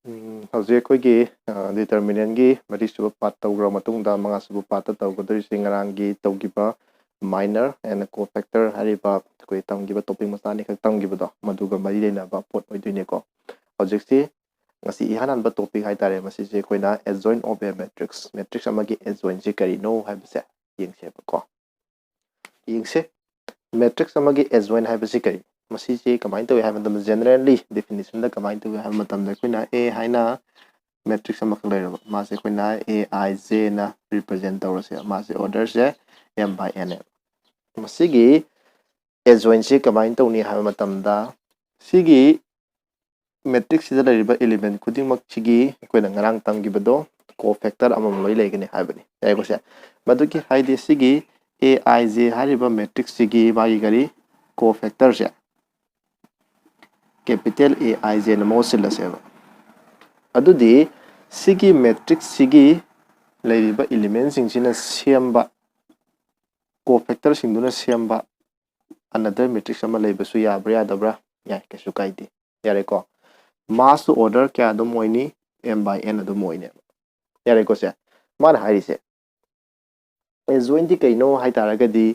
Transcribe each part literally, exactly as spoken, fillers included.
ꯎꯝ, ꯍꯧꯖꯤꯛ ꯑꯩꯈꯣꯏꯒꯤ ꯗꯤꯇꯔꯃꯤꯅꯦꯟꯒꯤ ꯃꯔꯤꯁꯨꯕ ꯄꯥꯔꯠ ꯇꯧꯈ꯭ꯔ ꯃꯇꯨꯡꯗ ꯃꯉꯥꯁꯨꯕ ꯄꯥꯔꯠꯇ ꯇꯧꯒꯗꯧꯔꯤꯁꯤ ꯉꯔꯥꯡꯒꯤ ꯇꯧꯈꯤꯕ minor and cofactor ꯍꯥꯏꯔꯤꯕ ꯑꯩꯈꯣꯏ ꯇꯝꯈꯤꯕ ꯇꯣꯄꯤꯛ ꯃꯆꯥ ꯑꯅꯤꯈꯛ ꯇꯝꯈꯤꯕꯗꯣ ꯃꯗꯨꯒ ꯃꯔꯤ ꯂꯩꯅꯕ ꯄꯣꯠ ꯑꯣꯏꯗꯣꯏꯅꯦꯀꯣ꯫ ꯍꯧꯖꯤꯛꯁꯤ ꯉꯁꯤ ꯏꯍꯥꯟ ꯍꯥꯟꯕ ꯇꯣꯄꯤꯛ ꯍꯥꯏꯇꯥꯔꯦ, ꯃꯁꯤꯁꯦ ꯑꯩꯈꯣꯏꯅ adjoint of a matrix, metrics ꯑꯃꯒꯤ ꯑꯦꯖꯣꯏꯟꯁꯤ ꯀꯔꯤꯅꯣ ꯍꯥꯏꯕꯁꯦ ꯌꯦꯡꯁꯦꯕꯀꯣ꯫ ꯌꯦꯡꯁꯦ, ꯃꯦꯇ꯭ꯔꯤꯛꯁ ꯑꯃꯒꯤ ꯑꯦꯖꯣꯏꯟ ꯍꯥꯏꯕꯁꯤ ꯀꯔꯤ? ꯃꯁꯤꯁꯤ ꯀꯃꯥꯏꯅ ꯇꯧꯏ ꯍꯥꯏꯕ ꯃꯇꯝꯗ, ꯖꯦꯅꯔꯦꯜꯂꯤ ꯗꯦꯐꯤꯅꯦꯁꯟꯗ ꯀꯃꯥꯏꯅ ꯇꯧꯏ ꯍꯥꯏꯕ ꯃꯇꯝꯗ, ꯑꯩꯈꯣꯏꯅ ꯑꯦ ꯍꯥꯏꯅ ꯃꯦꯇ꯭ꯔꯤꯛꯁ ꯑꯃꯈꯛ ꯂꯩꯔꯕ, ꯃꯥꯁꯦ ꯑꯩꯈꯣꯏꯅ ꯑꯦ ꯑꯥꯏ ꯖꯦꯅ ꯔꯤꯄ꯭ꯔꯖꯦꯟ ꯇꯧꯔꯁꯦ꯫ ꯃꯥꯁꯦ ꯑꯣꯔꯗꯔꯁꯦ ꯑꯦꯝ ꯕꯥꯏ ꯑꯦꯟ ꯅꯦꯕ꯫ ꯃꯁꯤꯒꯤ ꯑꯦꯖꯣꯏꯟꯁꯤ ꯀꯃꯥꯏꯅ ꯇꯧꯅꯤ ꯍꯥꯏꯕ ꯃꯇꯝꯗ, ꯁꯤꯒꯤ ꯃꯦꯇ꯭ꯔꯤꯛꯁꯁꯤꯗ ꯂꯩꯔꯤꯕ ꯏꯂꯤꯃꯦꯟ ꯈꯨꯗꯤꯡꯃꯛꯁꯤꯒꯤ ꯑꯩꯈꯣꯏꯅ ꯉꯔꯥꯡ ꯇꯝꯈꯤꯕꯗꯣ ꯀꯣ ꯐꯦꯛꯇꯔ ꯑꯃꯃꯝ ꯂꯣꯏ ꯂꯩꯒꯅꯤ ꯍꯥꯏꯕꯅꯤ꯫ ꯌꯥꯏꯀꯣ ꯁꯦ? ꯃꯗꯨꯒꯤ ꯍꯥꯏꯗꯤ ꯁꯤꯒꯤ ꯑꯦ ꯑꯥꯏ ꯖꯦ ꯍꯥꯏꯔꯤꯕ ꯃꯦꯇ꯭ꯔꯤꯛꯁꯁꯤꯒꯤ ꯃꯥꯒꯤ ꯀꯔꯤ ꯀꯣ ꯐꯦꯛꯇꯔꯁꯦ ꯀꯦꯄꯤꯇꯦꯜ ꯑꯦ ꯑꯥꯏ ꯖꯦꯅ ꯃꯍꯨꯠ ꯁꯤꯜꯂꯁꯦꯕ꯫ ꯑꯗꯨꯗꯤ ꯁꯤꯒꯤ ꯃꯦꯇ꯭ꯔꯤꯛꯁꯁꯤꯒꯤ ꯂꯩꯔꯤꯕ ꯏꯂꯤꯃꯦꯟꯁꯤꯡꯁꯤꯅ ꯁꯦꯝꯕ ꯀꯣ ꯐꯦꯛꯇꯔꯁꯤꯡꯗꯨꯅ ꯁꯦꯝꯕ ꯑꯅꯗꯔ ꯃꯦꯇ꯭ꯔꯤꯛꯁ ꯑꯃ ꯂꯩꯕꯁꯨ ꯌꯥꯕ꯭ꯔꯥ ꯌꯥꯗꯕ꯭ꯔꯥ? ꯌꯥꯏ, ꯀꯩꯁꯨ ꯀꯥꯏꯗꯦ꯫ ꯌꯥꯔꯦꯀꯣ? ꯃꯥꯁꯁꯨ ꯑꯣꯔꯗꯔ ꯀꯌꯥ ꯑꯗꯨꯝ ꯑꯣꯏꯅꯤ? ꯑꯦꯝ ꯕꯥꯏ ꯑꯦꯟ ꯑꯗꯨꯝ ꯑꯣꯏꯅꯦꯕ꯫ ꯌꯥꯔꯦꯀꯣ ꯁꯦ? ꯃꯥꯅ ꯍꯥꯏꯔꯤꯁꯦ ꯑꯦꯖꯣꯏꯟꯗꯤ ꯀꯩꯅꯣ ꯍꯥꯏ ꯇꯥꯔꯒꯗꯤ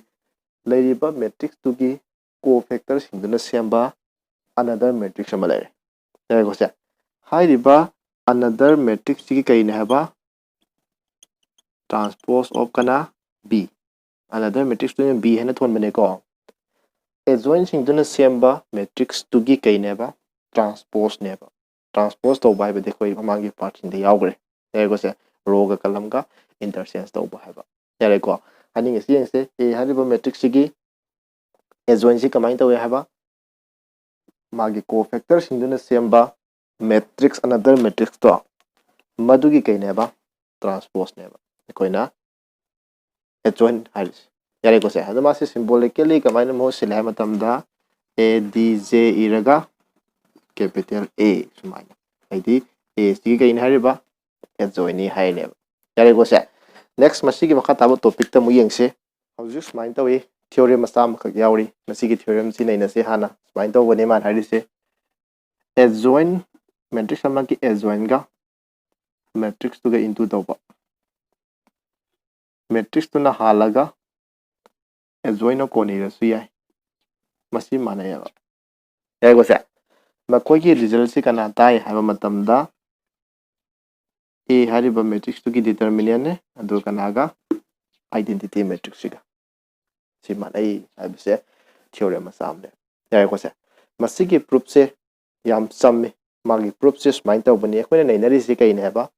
ꯂꯩꯔꯤꯕ ꯃꯦꯇ꯭ꯔꯤꯛꯁꯇꯨꯒꯤ ꯀꯣ ꯐꯦꯛꯇꯔꯁꯤꯡꯗꯨꯅ ꯁꯦꯝꯕ ꯑꯅꯗꯔ ꯃꯦꯇ꯭ꯔꯤꯛꯁ ꯑꯃ ꯂꯩꯔꯦ꯫ ꯌꯥꯔꯦꯀꯣ ꯁꯦ? ꯍꯥꯏꯔꯤꯕ ꯑꯅꯗꯔ ꯃꯦꯇ꯭ꯔꯤꯛꯁꯁꯤꯒꯤ ꯀꯩꯅꯦ ꯍꯥꯏꯕ? ꯇ꯭ꯔꯥꯟꯁꯄꯣꯖ ꯑꯣꯐ ꯀꯅꯥ? ꯕꯤ꯫ ꯑꯅꯗꯔ ꯃꯦꯇ꯭ꯔꯤꯛꯁꯇꯨꯅ ꯕꯤ ꯍꯥꯏꯅ ꯊꯣꯟꯕꯅꯦꯀꯣ꯫ ꯑꯦꯖꯣꯏꯟꯁꯤꯡꯗꯨꯅ ꯁꯦꯝꯕ ꯃꯦꯇ꯭ꯔꯤꯛꯁꯇꯨꯒꯤ ꯀꯩꯅꯦꯕ? ꯇ꯭ꯔꯥꯟꯁꯄꯣꯖꯅꯦꯕ꯫ ꯇ꯭ꯔꯥꯟꯁꯄꯣꯖ ꯇꯧꯕ ꯍꯥꯏꯕꯗꯤ ꯑꯩꯈꯣꯏ ꯃꯃꯥꯡꯒꯤ ꯄꯥꯔꯠꯁꯤꯡꯗ ꯌꯥꯎꯈ꯭ꯔꯦ꯫ ꯌꯥꯔꯦꯀꯣ ꯁꯦ? ꯔꯣꯒ ꯀꯂꯝꯒ ꯏꯟꯇꯔꯆꯦꯟꯖ ꯇꯧꯕ ꯍꯥꯏꯕ꯫ ꯌꯥꯔꯦꯀꯣ? ꯍꯥꯏꯅꯤꯡꯉꯤꯁꯤ ꯌꯦꯡꯁꯦ, ꯑꯦ ꯍꯥꯏꯔꯤꯕ ꯃꯦꯇ꯭ꯔꯤꯛꯁꯁꯤꯒꯤ ꯑꯦꯖꯣꯏꯟꯁꯤ ꯀꯃꯥꯏꯅ ꯇꯧꯏ ꯍꯥꯏꯕ? ꯃꯥꯒꯤ ꯀꯣ ꯐꯦꯛꯇꯔꯁꯤꯡꯗꯨꯅ ꯁꯦꯝꯕ ꯃꯦꯇ꯭ꯔꯤꯛꯁ, ꯑꯅꯗꯔ ꯃꯦꯇ꯭ꯔꯤꯛꯁꯇꯣ, ꯃꯗꯨꯒꯤ ꯀꯩꯅꯦꯕ? ꯇ꯭ꯔꯥꯟꯁꯄꯣꯖꯅꯦꯕ ꯑꯩꯈꯣꯏꯅ ꯑꯦꯖꯣꯏꯟ ꯍꯥꯏꯔꯤꯁꯦ꯫ ꯌꯥꯔꯦꯀꯣ ꯁꯦ? ꯑꯗꯣ ꯃꯥꯁꯦ ꯁꯤꯝꯕꯣꯂꯤꯀꯦꯜꯂꯤ ꯀꯃꯥꯏꯅ ꯃꯍꯨꯠ ꯁꯤꯜꯂꯦ ꯍꯥꯏꯕ ꯃꯇꯝꯗ, ꯑꯦ ꯗꯤ ꯖꯦ ꯏꯔꯒ ꯀꯦꯄꯤꯇꯦꯜ ꯑꯦ ꯁꯨꯃꯥꯏꯅ, ꯍꯥꯏꯗꯤ ꯑꯦ ꯁꯤꯒꯤ ꯀꯩꯅꯤ ꯍꯥꯏꯔꯤꯕ? ꯑꯦꯖꯣꯏꯟꯅꯤ ꯍꯥꯏꯔꯤꯅꯦꯕ꯫ ꯌꯥꯔꯦꯀꯣ ꯁꯦ? ꯅꯦꯛꯁ, ꯃꯁꯤꯒꯤ ꯃꯈꯥ ꯇꯥꯕ ꯇꯣꯄꯤꯛꯇ ꯑꯃꯨꯛ ꯌꯦꯡꯁꯤ꯫ ꯍꯧꯖꯤꯛ ꯁꯨꯃꯥꯏꯅ ꯇꯧꯏ, ꯊꯤꯑꯣꯔꯦꯝ ꯃꯆꯥ ꯑꯃꯈꯛ ꯌꯥꯎꯔꯤ꯫ ꯃꯁꯤꯒꯤ ꯊꯤꯑꯣꯔꯦꯝꯁꯤ ꯅꯩꯅꯁꯦ ꯍꯥꯟꯅ꯫ ꯁꯨꯃꯥꯏꯅ ꯇꯧꯕꯅꯤ ꯃꯥꯅ ꯍꯥꯏꯔꯤꯁꯦ, adjoint matrix ꯑꯃꯒꯤ adjoinꯒ matrixꯇꯨꯒ into ꯇꯧꯕ, matrixꯇꯨꯅ ꯍꯥꯜꯂꯒ adjoinꯅ ꯀꯣꯟꯅ ꯏꯔꯁꯨ ꯌꯥꯏ꯫ ꯃꯁꯤ ꯃꯥꯟꯅꯩꯌꯦꯕ꯫ ꯌꯥꯏꯀꯣ ꯁꯦ? ꯃꯈꯣꯏꯒꯤ resultꯁꯤ ꯀꯅꯥ ꯇꯥꯏ ꯍꯥꯏꯕ ꯃꯇꯝꯗ, A ꯍꯥꯏꯔꯤꯕ matrixꯇꯨꯒꯤ determinantꯅꯦ, ꯑꯗꯨꯒ ꯀꯅꯥꯒ? Identity matrixꯁꯤꯒ꯫ ꯁꯤ ꯃꯥꯟꯅꯩ ꯍꯥꯏꯕꯁꯦ theorem ꯃꯆꯥ ꯑꯃꯅꯦ꯫ ꯌꯥꯏꯀꯣ ꯁꯦ? ꯃꯁꯤꯒꯤ proofꯁꯦ ꯌꯥꯝ ꯆꯝꯃꯤ꯫ ꯃꯥꯒꯤ proofꯁꯦ ꯁꯨꯃꯥꯏꯅ ꯇꯧꯕꯅꯤ꯫ ꯑꯩꯈꯣꯏꯅ ꯅꯩꯅꯔꯤꯁꯦ ꯀꯩꯅꯦ ꯍꯥꯏꯕ?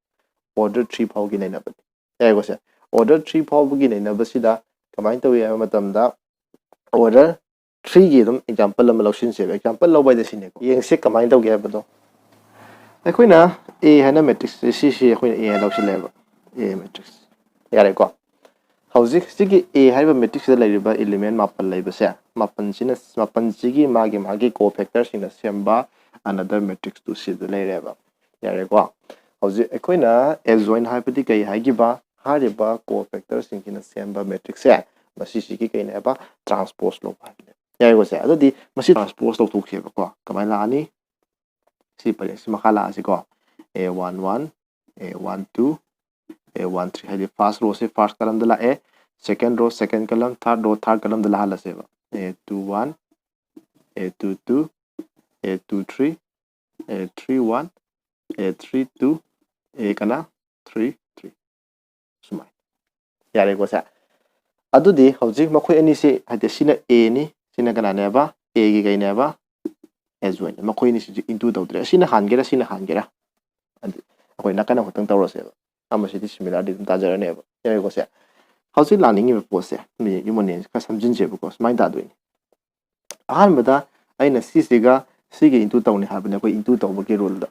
Order three ꯐꯥꯎꯒꯤ ꯅꯩꯅꯕꯅꯤ꯫ ꯌꯥꯏꯀꯣ ꯁꯦ? Order three ꯐꯥꯎꯕꯒꯤ ꯅꯩꯅꯕꯁꯤꯗ ꯀꯃꯥꯏꯅ ꯇꯧꯏ ꯍꯥꯏꯕ ꯃꯇꯝꯗ, order threeꯒꯤ ꯑꯗꯨꯝ example ꯑꯃ ꯂꯧꯁꯤꯟꯁꯦꯕ꯫ Example ꯂꯧꯕ ꯍꯥꯏꯗꯤ ꯁꯤꯅꯦꯀꯣ꯫ ꯌꯦꯡꯁꯦ ꯀꯃꯥꯏꯅ ꯇꯧꯒꯦ ꯍꯥꯏꯕꯗꯣ꯫ ꯑꯩꯈꯣꯏꯅ A ꯍꯥꯏꯅ matrixꯁꯦ, ꯁꯤꯁꯤ ꯑꯩꯈꯣꯏꯅ A ꯍꯥꯏꯅ ꯂꯧꯁꯤꯜꯂꯦꯕ꯫ A matrix꯫ ꯌꯥꯔꯦꯀꯣ? ꯍꯧꯖꯤꯛ ꯁꯤꯒꯤ A ꯍꯥꯏꯔꯤꯕ matrixꯁꯤꯗ ꯂꯩꯔꯤꯕ element ꯃꯥꯄꯟ ꯂꯩꯕꯁꯦ, ꯃꯥꯄꯟꯁꯤꯅ, ꯃꯥꯄꯟꯁꯤꯒꯤ ꯃꯥꯒꯤ, ꯃꯥꯒꯤ cofactorꯁꯤꯡꯅ ꯁꯦꯝꯕ another matrix two ꯁꯤꯗ ꯂꯩꯔꯦꯕ꯫ ꯌꯥꯔꯦꯀꯣ? ꯍꯧꯖꯤꯛ ꯑꯩꯈꯣꯏꯅ adjoint ꯍꯥꯏꯕꯗꯤ ꯀꯩ ꯍꯥꯏꯈꯤꯕ? ꯍꯥꯏꯔꯤꯕ cofactorꯁꯤꯡꯁꯤꯅ ꯁꯦꯝꯕ matrixꯁꯦ, ꯃꯁꯤꯁꯤꯒꯤ ꯀꯩꯅꯦ ꯍꯥꯏꯕ? Transpose ꯂꯧꯕ ꯍꯥꯏꯕꯅꯦ꯫ ꯌꯥꯔꯦꯀꯣ ꯁꯦ? ꯑꯗꯨꯗꯤ ꯃꯁꯤ transpose ꯇꯧꯊꯣꯛꯁꯦꯕꯀꯣ꯫ ꯀꯃꯥꯏꯅ ꯂꯥꯛꯑꯅꯤ? ꯁꯤ ꯄꯔꯦꯡꯁꯤ ꯃꯈꯥ ꯂꯥꯛꯑꯁꯤꯀꯣ꯫ A one one, A one two, A one three, ꯍꯥꯏꯗꯤ first rowꯁꯦ first columnꯗ ꯂꯥꯛꯑꯦ, second row second column, third row third columnꯗ ꯂꯥꯛꯍꯜꯂꯁꯦꯕ꯫ A two one, A two two, A two three, A three one, A three two, A ꯀꯅꯥ? Three three꯫ ꯁꯨꯃꯥꯏꯅ꯫ ꯌꯥꯔꯦꯀꯣ ꯁꯦ? ꯑꯗꯨꯗꯤ ꯍꯧꯖꯤꯛ ꯃꯈꯣꯏ ꯑꯅꯤꯁꯤ, ꯍꯥꯏꯗꯤ ꯁꯤꯅ Aꯅꯤ, ꯁꯤꯅ ꯀꯅꯥꯅꯦꯕ? Aꯒꯤ ꯀꯩꯅꯦꯕ? Adjoint꯫ ꯃꯈꯣꯏ ꯑꯅꯤꯁꯤꯁꯨ into ꯇꯧꯗ꯭ꯔꯦ꯫ ꯁꯤꯅ ꯍꯥꯟꯒꯦꯔꯥ, ꯁꯤꯅ ꯍꯥꯟꯒꯦꯔꯥ? ꯑꯗꯨ ꯑꯩꯈꯣꯏ ꯅꯥꯀꯟ ꯑꯃꯈꯛꯇꯪ ꯇꯧꯔꯁꯦꯕ꯫ ꯑꯃꯁꯤꯗꯤ similarity ꯑꯗꯨꯝ ꯇꯥꯖꯔꯅꯦꯕ꯫ ꯌꯥꯔꯦꯀꯣ ꯁꯦ? ꯍꯧꯖꯤꯛ ꯂꯥꯛꯅꯤꯡꯉꯤꯕ ꯄꯣꯠꯁꯦ, ꯃꯤ human nature ꯈꯔ ꯁꯝꯖꯤꯟꯁꯦꯕꯀꯣ꯫ ꯁꯨꯃꯥꯏꯅ ꯇꯥꯗꯣꯏꯅꯤ꯫ ꯑꯍꯥꯟꯕꯗ ꯑꯩꯅ ꯁꯤꯁꯤꯒ ꯁꯤꯒ into ꯇꯧꯅꯤ ꯍꯥꯏꯕꯅꯦ, ꯑꯩꯈꯣꯏ into ꯇꯧꯕꯒꯤ ruleꯗ꯫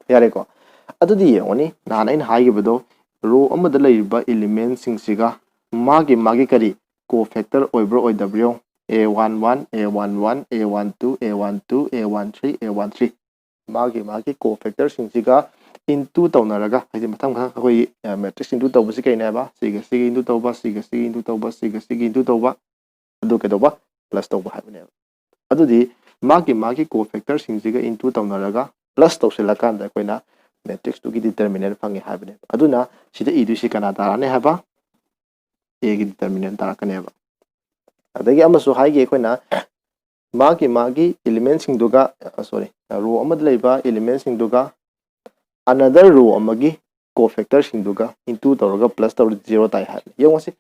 ꯌꯥꯔꯦꯀꯣ? ꯑꯗꯨꯗꯤ ꯌꯦꯡꯉꯨꯅꯤ, ꯅꯍꯥꯟ ꯑꯩꯅ ꯍꯥꯏꯈꯤꯕꯗꯣ, row ꯑꯃꯗ ꯂꯩꯔꯤꯕ elementꯁꯤꯡꯁꯤꯒ ꯃꯥꯒꯤ, ꯃꯥꯒꯤ ꯀꯔꯤ cofactor ꯑꯣꯏꯕ꯭ꯔꯥ ꯑꯣꯏꯗꯕ꯭ꯔꯥ ꯌꯦꯡꯉꯨ꯫ A one one, A one one, A one two, A one two, A one three, A one three꯫ ꯃꯥꯒꯤ, ꯃꯥꯒꯤ cofactorꯁꯤꯡꯁꯤꯒ into ꯇꯧꯅꯔꯒ, ꯍꯥꯏꯗꯤ ꯃꯊꯪ ꯃꯊꯪ ꯑꯩꯈꯣꯏꯒꯤ, ꯑ, matrix into ꯇꯧꯕꯁꯤ ꯀꯩꯅꯦꯕ? ꯁꯤꯒ ꯁꯤꯒ into ꯇꯧꯕ, ꯁꯤꯒ ꯁꯤꯒ into ꯇꯧꯕ, ꯁꯤꯒ ꯁꯤꯒ into ꯇꯧꯕ, ꯑꯗꯨ ꯀꯩꯗꯧꯕ? Plus ꯇꯧꯕ ꯍꯥꯏꯕꯅꯦꯕ꯫ ꯑꯗꯨꯗꯤ ꯃꯥꯒꯤ, ꯃꯥꯒꯤ cofactorꯁꯤꯡꯁꯤꯒ into ꯇꯧꯅꯔꯒ plus ꯇꯧꯁꯤꯜꯂꯀꯥꯟꯗ ꯑꯩꯈꯣꯏꯅ matrix ꯇꯨꯒꯤ determinant ꯐꯪꯉꯦ ꯍꯥꯏꯕꯅꯦꯕ꯫ ꯑꯗꯨꯅ ꯁꯤꯗ ꯏꯗꯣꯏꯁꯤ ꯀꯅꯥ ꯇꯥꯔꯛꯑꯅꯤ ꯍꯥꯏꯕ? A ꯒꯤ determinant ꯇꯥꯔꯛꯀꯅꯦꯕ꯫ ꯑꯗꯒꯤ ꯑꯃꯁꯨ ꯍꯥꯏꯒꯦ, ꯑꯩꯈꯣꯏꯅ ꯃꯥꯒꯤ ꯃꯥꯒꯤ element ꯁꯤꯡꯗꯨꯒ, sorry, row ꯑꯃꯗ ꯂꯩꯕ element ꯁꯤꯡꯗꯨꯒ another row ꯑꯃꯒꯤ cofactor ꯁꯤꯡꯗꯨꯒ into ꯇꯧꯔꯒ plus ꯇꯧꯔꯗꯤ zero ꯇꯥꯏ ꯍꯥꯏꯕꯅꯤ꯫ ꯌꯦꯡꯉꯨꯁꯤ,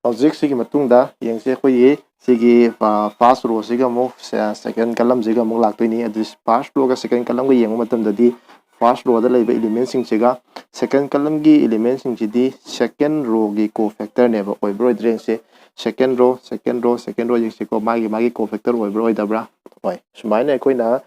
ꯍꯧꯖꯤꯛ ꯁꯤꯒꯤ ꯃꯇꯨꯡꯗ ꯌꯦꯡꯁꯤ, ꯑꯩꯈꯣꯏꯒꯤ ꯁꯤꯒꯤ first row ꯁꯤꯒ ꯑꯃꯨꯛ second column ꯁꯤꯒ ꯑꯃꯨꯛ ꯂꯥꯛꯇꯣꯏꯅꯤ꯫ ꯑꯗꯨ first row ꯒ second column ꯒ ꯌꯦꯡꯕ ꯃꯇꯝꯗꯗꯤ first row ꯗ ꯂꯩꯕ element ꯁꯤꯡꯁꯤꯒ second column ꯒꯤ element ꯁꯤꯡꯁꯤꯗꯤ second row ꯒꯤ cofactor ꯅꯦꯕ, ꯑꯣꯏꯕ꯭ꯔꯥ ꯑꯣꯏꯗ꯭ꯔꯥ ꯌꯦꯡꯁꯤ꯫ Second row, second row, second row ꯌꯦꯡꯁꯤꯀꯣ, ꯃꯥꯒꯤ ꯃꯥꯒꯤ cofactor ꯑꯣꯏꯕ꯭ꯔꯥ ꯑꯣꯏꯗꯕ꯭ꯔꯥ? ꯍꯣꯏ, ꯁꯨꯃꯥꯏꯅ ꯑꯩꯈꯣꯏꯅ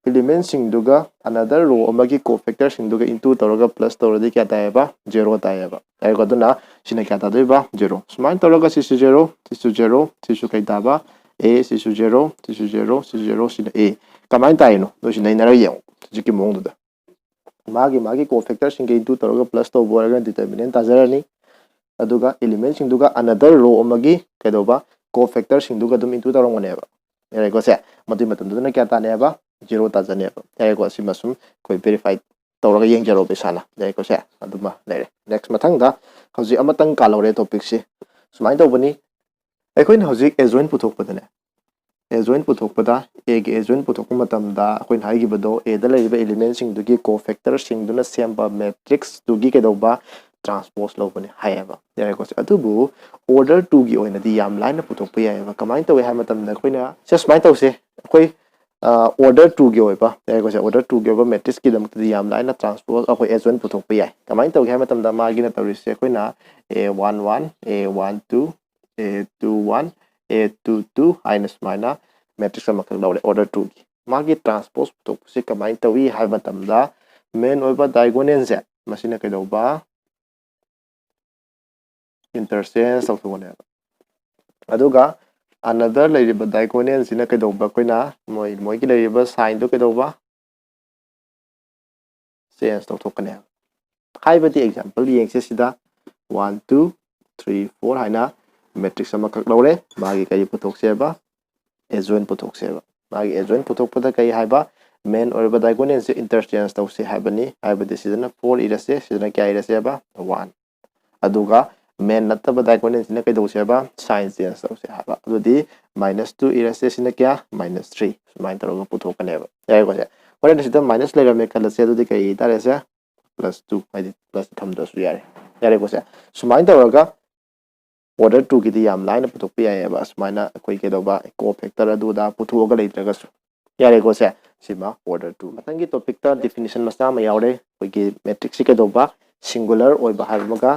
element ꯁꯤꯡꯗꯨꯒ another row ꯑꯃꯒꯤ cofactor ꯁꯤꯡꯗꯨꯒ into ꯇꯧꯔꯒ plus ꯇꯧꯔꯗꯤ ꯀꯌꯥ ꯇꯥꯏꯌꯦꯕ? Zero ꯇꯥꯏꯌꯦꯕ꯫ ꯌꯥꯔꯦꯀꯣ? ꯑꯗꯨꯅ ꯁꯤꯅ ꯀꯌꯥ ꯇꯥꯗꯣꯏꯕ? Zero꯫ ꯁꯨꯃꯥꯏꯅ ꯇꯧꯔꯒ ꯁꯤꯁꯨ zero, ꯁꯤꯁꯨ zero, ꯁꯤꯁꯨ ꯀꯩ ꯇꯥꯕ? A, ꯁꯤꯁꯨ zero, ꯁꯤꯁꯨ zero, ꯁꯤꯁꯨ zero, ꯁꯤꯅ A꯫ ꯀꯃꯥꯏꯅ ꯇꯥꯏꯅꯣ? ꯅꯣꯏꯁꯨ ꯅꯩꯅꯔꯒ ꯌꯦꯡꯉꯣ ꯍꯧꯖꯤꯛꯀꯤ ꯃꯑꯣꯡꯗꯨꯗ꯫ ꯃꯥꯒꯤ ꯃꯥꯒꯤ cofactor ꯁꯤꯡꯒ into ꯇꯧꯔꯒ plus ꯇꯧꯕ ꯑꯣꯏꯔꯒꯅ determinant ꯇꯥꯖꯔꯅꯤ꯫ ꯑꯗꯨꯒ element ꯁꯤꯡꯗꯨꯒ another row ꯑꯃꯒꯤ ꯀꯩꯗꯧꯕ? Cofactor ꯁꯤꯡꯗꯨꯒ ꯑꯗꯨꯝ into ꯇꯧꯔꯝꯒꯅꯦꯕ꯫ ꯌꯥꯔꯦꯀꯣ ꯁꯦ? ꯃꯗꯨꯒꯤ ꯃꯇꯝꯗꯨꯗꯅ ꯀꯌꯥ ꯇꯥꯅꯦꯕ? Zero ꯇꯥꯖꯅꯦꯕ꯫ ꯌꯥꯔꯦꯀꯣ? ꯁꯤꯃ ꯁꯨꯝ ꯑꯩꯈꯣꯏ verify ꯇꯧꯔꯒ ꯌꯦꯡꯖꯔꯣꯕ ꯏꯁꯥꯅ꯫ ꯌꯥꯔꯦꯀꯣ ꯁꯦ? ꯑꯗꯨꯃ ꯂꯩꯔꯦ꯫ Next, ꯃꯊꯪꯗ ꯍꯧꯖꯤꯛ ꯑꯃꯇꯪ ꯀꯥꯜꯍꯧꯔꯦ topic ꯁꯤ꯫ ꯁꯨꯃꯥꯏꯅ ꯇꯧꯕꯅꯤ, ꯑꯩꯈꯣꯏꯅ ꯍꯧꯖꯤꯛ adjoint ꯄꯨꯊꯣꯛꯄꯗꯅꯦ, adjoint ꯄꯨꯊꯣꯛꯄꯗ, A ꯒꯤ adjoint ꯄꯨꯊꯣꯛꯄ ꯃꯇꯝꯗ ꯑꯩꯈꯣꯏꯅ ꯍꯥꯏꯈꯤꯕꯗꯣ, A ꯗ ꯂꯩꯔꯤꯕ element ꯁꯤꯡꯗꯨꯒꯤ cofactor ꯁꯤꯡꯗꯨꯅ ꯁꯦꯝꯕ matrix ꯇꯨꯒꯤ ꯀꯩꯗꯧꯕ? Transpose ꯂꯧꯕꯅꯦ ꯍꯥꯏꯌꯦꯕ꯫ ꯌꯥꯔꯦꯀꯣ ꯁꯦ? ꯑꯗꯨꯕꯨ order two ꯒꯤ ꯑꯣꯏꯅꯗꯤ ꯌꯥꯝ ꯂꯥꯏꯅ ꯄꯨꯊꯣꯛꯄ ꯌꯥꯏꯑꯕ꯫ ꯀꯃꯥꯏꯅ ꯇꯧꯏ ꯍꯥꯏꯕ ꯃꯇꯝꯗ ꯑꯩꯈꯣꯏꯅ, ꯁꯦ, ꯁꯨꯃꯥꯏꯅ ꯇꯧꯁꯦ, ꯑꯩꯈꯣꯏ order two ꯒꯤ ꯑꯣꯏꯕ, ꯌꯥꯔꯦꯀꯣ ꯁꯦ? Order two ꯒꯤ ꯑꯣꯏꯕ matrix ꯀꯤꯗꯃꯛꯇꯗꯤ ꯌꯥꯝ ꯂꯥꯏꯅ transpose ꯑꯩꯈꯣꯏ adjoint ꯄꯨꯊꯣꯛꯄ ꯌꯥꯏ꯫ ꯀꯃꯥꯏꯅ ꯇꯧꯒꯦ ꯍꯥꯏꯕ ꯃꯇꯝꯗ ꯃꯥꯒꯤꯅ ꯇꯧꯔꯤꯁꯦ, ꯑꯩꯈꯣꯏꯅ A one one, A one two, A two one, A two two ꯍꯥꯏꯅ ꯁꯨꯃꯥꯏꯅ matrix ꯑꯃꯈꯛ ꯂꯧꯔꯦ order two ꯒꯤ꯫ ꯃꯥꯒꯤ transpose ꯄꯨꯊꯣꯛꯄꯁꯤ ꯀꯃꯥꯏꯅ ꯇꯧꯏ ꯍꯥꯏꯕ ꯃꯇꯝꯗ, main ꯑꯣꯏꯕ diagonal ꯁꯦ ꯃꯁꯤꯅ ꯀꯩꯗꯧꯕ? Interchange ꯇꯧꯊꯣꯛꯀꯅꯦꯕ꯫ ꯑꯗꯨꯒ another ꯂꯩꯔꯤꯕ diagonal ꯁꯤꯅ ꯀꯩꯗꯧꯕ? ꯑꯩꯈꯣꯏꯅ ꯃꯣꯏ, ꯃꯣꯏꯒꯤ ꯂꯩꯔꯤꯕ sign ꯗꯣ ꯀꯩꯗꯧꯕ? Change ꯇꯧꯊꯣꯛꯀꯅꯦꯕ꯫ ꯍꯥꯏꯕꯗꯤ example ꯌꯦꯡꯁꯦ ꯁꯤꯗ, one two three four ꯍꯥꯏꯅ matrix ꯑꯃꯈꯛ ꯂꯧꯔꯦ꯫ ꯃꯥꯒꯤ ꯀꯔꯤ ꯄꯨꯊꯣꯛꯁꯦꯕ? Adjoint ꯄꯨꯊꯣꯛꯁꯦꯕ꯫ ꯃꯥꯒꯤ adjoint ꯄꯨꯊꯣꯛꯄꯗ ꯀꯔꯤ ꯍꯥꯏꯕ? ꯃꯦꯟ ꯑꯣꯏꯔꯤꯕ ꯗꯥꯏꯒꯣꯅꯦꯜꯁꯦ ꯏꯟꯇꯔꯆꯦꯟꯖ ꯇꯧꯁꯦ ꯍꯥꯏꯕꯅꯤ꯫ ꯍꯥꯏꯕꯗꯤ ꯁꯤꯗꯅ ꯐꯣꯔ ꯏꯔꯁꯦ, ꯁꯤꯗꯅ ꯀꯌꯥ ꯏꯔꯁꯦꯕ? ꯋꯥꯟ꯫ ꯑꯗꯨꯒ ꯃꯦꯟ ꯅꯠꯇꯕ ꯗꯥꯏꯒꯣꯅꯦꯜꯁꯤꯅ ꯀꯩꯗꯧꯁꯦꯕ? ꯁꯥꯏꯟ ꯆꯦꯟꯖ ꯇꯧꯁꯦ ꯍꯥꯏꯕ꯫ ꯑꯗꯨꯗꯤ ꯃꯥꯏꯅꯁ ꯇꯨ ꯏꯔꯁꯦ, ꯁꯤꯅ ꯀꯌꯥ? Minus three. ꯁꯨꯃꯥꯏꯅ ꯇꯧꯔꯒ ꯄꯨꯊꯣꯛꯀꯅꯦꯕ꯫ ꯌꯥꯔꯦꯀꯣ ꯁꯦ? ꯍꯣꯔꯦꯟ ꯁꯤꯗ ꯃꯥꯏꯅꯁ ꯂꯩꯔꯝꯃꯦ ꯈꯜꯂꯁꯦ, ꯑꯗꯨꯗꯤ ꯀꯩ ꯏ ꯇꯥꯔꯦ ꯁꯦ? ꯄ꯭ꯂꯁ ꯇꯨ, ꯍꯥꯏꯗꯤ ꯄ꯭ꯂꯁ ꯊꯝꯗ꯭ꯔꯁꯨ ꯌꯥꯔꯦ꯫ ꯌꯥꯔꯦꯀꯣ ꯁꯦ? ꯁꯨꯃꯥꯏꯅ ꯇꯧꯔꯒ ꯑꯣꯔꯗꯔ ꯇꯨꯒꯤꯗꯤ ꯌꯥꯝ ꯂꯥꯏꯅ ꯄꯨꯊꯣꯛꯄ ꯌꯥꯏꯑꯕ, ꯑꯁꯨꯃꯥꯏꯅ ꯑꯩꯈꯣꯏ ꯀꯩꯗꯧꯕ, ꯀꯣ ꯐꯦꯛꯇꯔ ꯑꯗꯨ ꯑꯗꯥ ꯄꯨꯊꯣꯛꯑꯒ ꯂꯩꯇ꯭ꯔꯒꯁꯨ꯫ ꯌꯥꯔꯦꯀꯣ ꯁꯦ? ꯁꯤꯃ ꯑꯣꯔꯗꯔ ꯇꯨ꯫ ꯃꯊꯪꯒꯤ ꯇꯣꯄꯤꯛꯇ ꯗꯤꯐꯤꯅꯤꯁꯟ ꯃꯆꯥ ꯑꯃ ꯌꯥꯎꯔꯦ꯫ ꯑꯩꯈꯣꯏꯒꯤ ꯃꯦꯇ꯭ꯔꯤꯛꯁꯁꯤ ꯀꯩꯗꯧꯕ, ꯁꯤꯡꯒꯨꯂꯔ ꯑꯣꯏꯕ ꯍꯥꯏꯕ ꯑꯃꯒ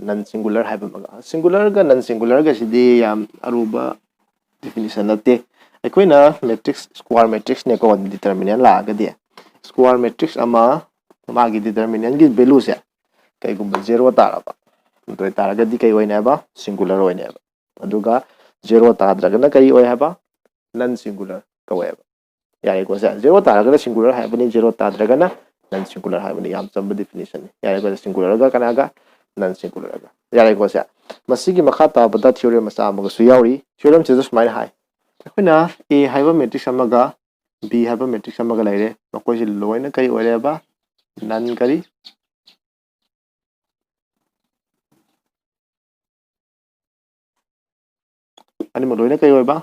ꯅꯟ ꯁꯤꯡꯒꯨꯂꯔ ꯍꯥꯏꯕ ꯑꯃꯒ꯫ ꯁꯤꯡꯒꯨꯂꯔꯒ ꯅꯟ ꯁꯤꯡꯒꯨꯂꯔꯒꯁꯤꯗꯤ ꯌꯥꯝ ꯑꯔꯨꯕ ꯗꯤꯐꯤꯅꯤꯁꯟ ꯅꯠꯇꯦ꯫ ꯑꯩꯈꯣꯏꯅ ꯃꯦꯇ꯭ꯔꯤꯛꯁ, ꯁ꯭ꯀ꯭ꯋꯥꯔ ꯃꯦꯇ꯭ꯔꯤꯛꯁꯅꯦꯀꯣ, ꯗꯤꯇꯔꯃꯤꯅꯦꯟ ꯂꯥꯛꯑꯒꯗꯤ, ꯁ꯭ꯀ꯭ꯋꯥꯔ ꯃꯦꯇ꯭ꯔꯤꯛꯁ ꯑꯃ, ꯃꯥꯒꯤ ꯗꯤꯇꯔꯃꯤꯅꯦꯟꯒꯤ ꯚꯦꯂꯨꯁꯦ ꯀꯩꯒꯨꯝꯕ ꯖꯦꯔꯣ ꯇꯥꯔꯕ, ꯑꯗꯨ ꯑꯣꯏꯇꯥꯔꯒꯗꯤ ꯀꯩ ꯑꯣꯏꯅꯦꯕ? ꯁꯤꯡꯒꯨꯂꯔ ꯑꯣꯏꯅꯦꯕ꯫ ꯑꯗꯨꯒ ꯖꯦꯔꯣ ꯇꯥꯗ꯭ꯔꯒꯅ ꯀꯔꯤ ꯑꯣꯏ ꯍꯥꯏꯕ? ꯅꯟ ꯁꯤꯡꯒꯨꯂꯔ ꯀꯧꯋꯦꯕ꯫ ꯌꯥꯔꯦꯀꯣ ꯁꯦ? ꯖꯦꯔꯣ ꯇꯥꯔꯒꯅ ꯁꯤꯡꯒꯨꯂꯔ ꯍꯥꯏꯕꯅꯤ, ꯖꯦꯔꯣ ꯇꯥꯗ꯭ꯔꯒꯅ ꯅꯟ ꯁꯤꯡꯒꯨꯂꯔ ꯍꯥꯏꯕꯅꯤ꯫ ꯌꯥꯝ ꯆꯝꯕ ꯗꯤꯐꯤꯅꯤꯁꯟꯅꯤ꯫ ꯌꯥꯔꯦꯀꯣ ꯁꯦ? ꯁꯤꯡꯒꯨꯂꯔꯒ ꯀꯅꯥꯒ? ꯅꯟ ꯁꯤꯡꯒꯨꯂꯔꯒ꯫ ꯌꯥꯔꯦꯀꯣ ꯁꯦ? ꯃꯁꯤꯒꯤ ꯃꯈꯥ ꯇꯥꯕꯗ ꯊꯤꯑꯣꯔꯦꯝ ꯃꯆꯥ ꯑꯃꯒꯁꯨ ꯌꯥꯎꯔꯤ꯫ ꯊꯤꯑꯣꯔꯦꯝꯁꯤꯗ ꯁꯨꯃꯥꯏꯅ ꯍꯥꯏ, ꯑꯩꯈꯣꯏꯅ ꯑꯦ ꯍꯥꯏꯕ ꯃꯦꯇ꯭ꯔꯤꯛꯁ ꯑꯃꯒ ꯕꯤ ꯍꯥꯏꯕ ꯃꯦꯇ꯭ꯔꯤꯛꯁ ꯑꯃꯒ ꯂꯩꯔꯦ꯫ ꯃꯈꯣꯏꯁꯤ ꯂꯣꯏꯅ ꯀꯔꯤ ꯑꯣꯏꯔꯦꯕ? ꯅꯟ ꯀꯔꯤ? ꯑꯅꯤꯃꯛ ꯂꯣꯏꯅ ꯀꯩ ꯑꯣꯏꯕ?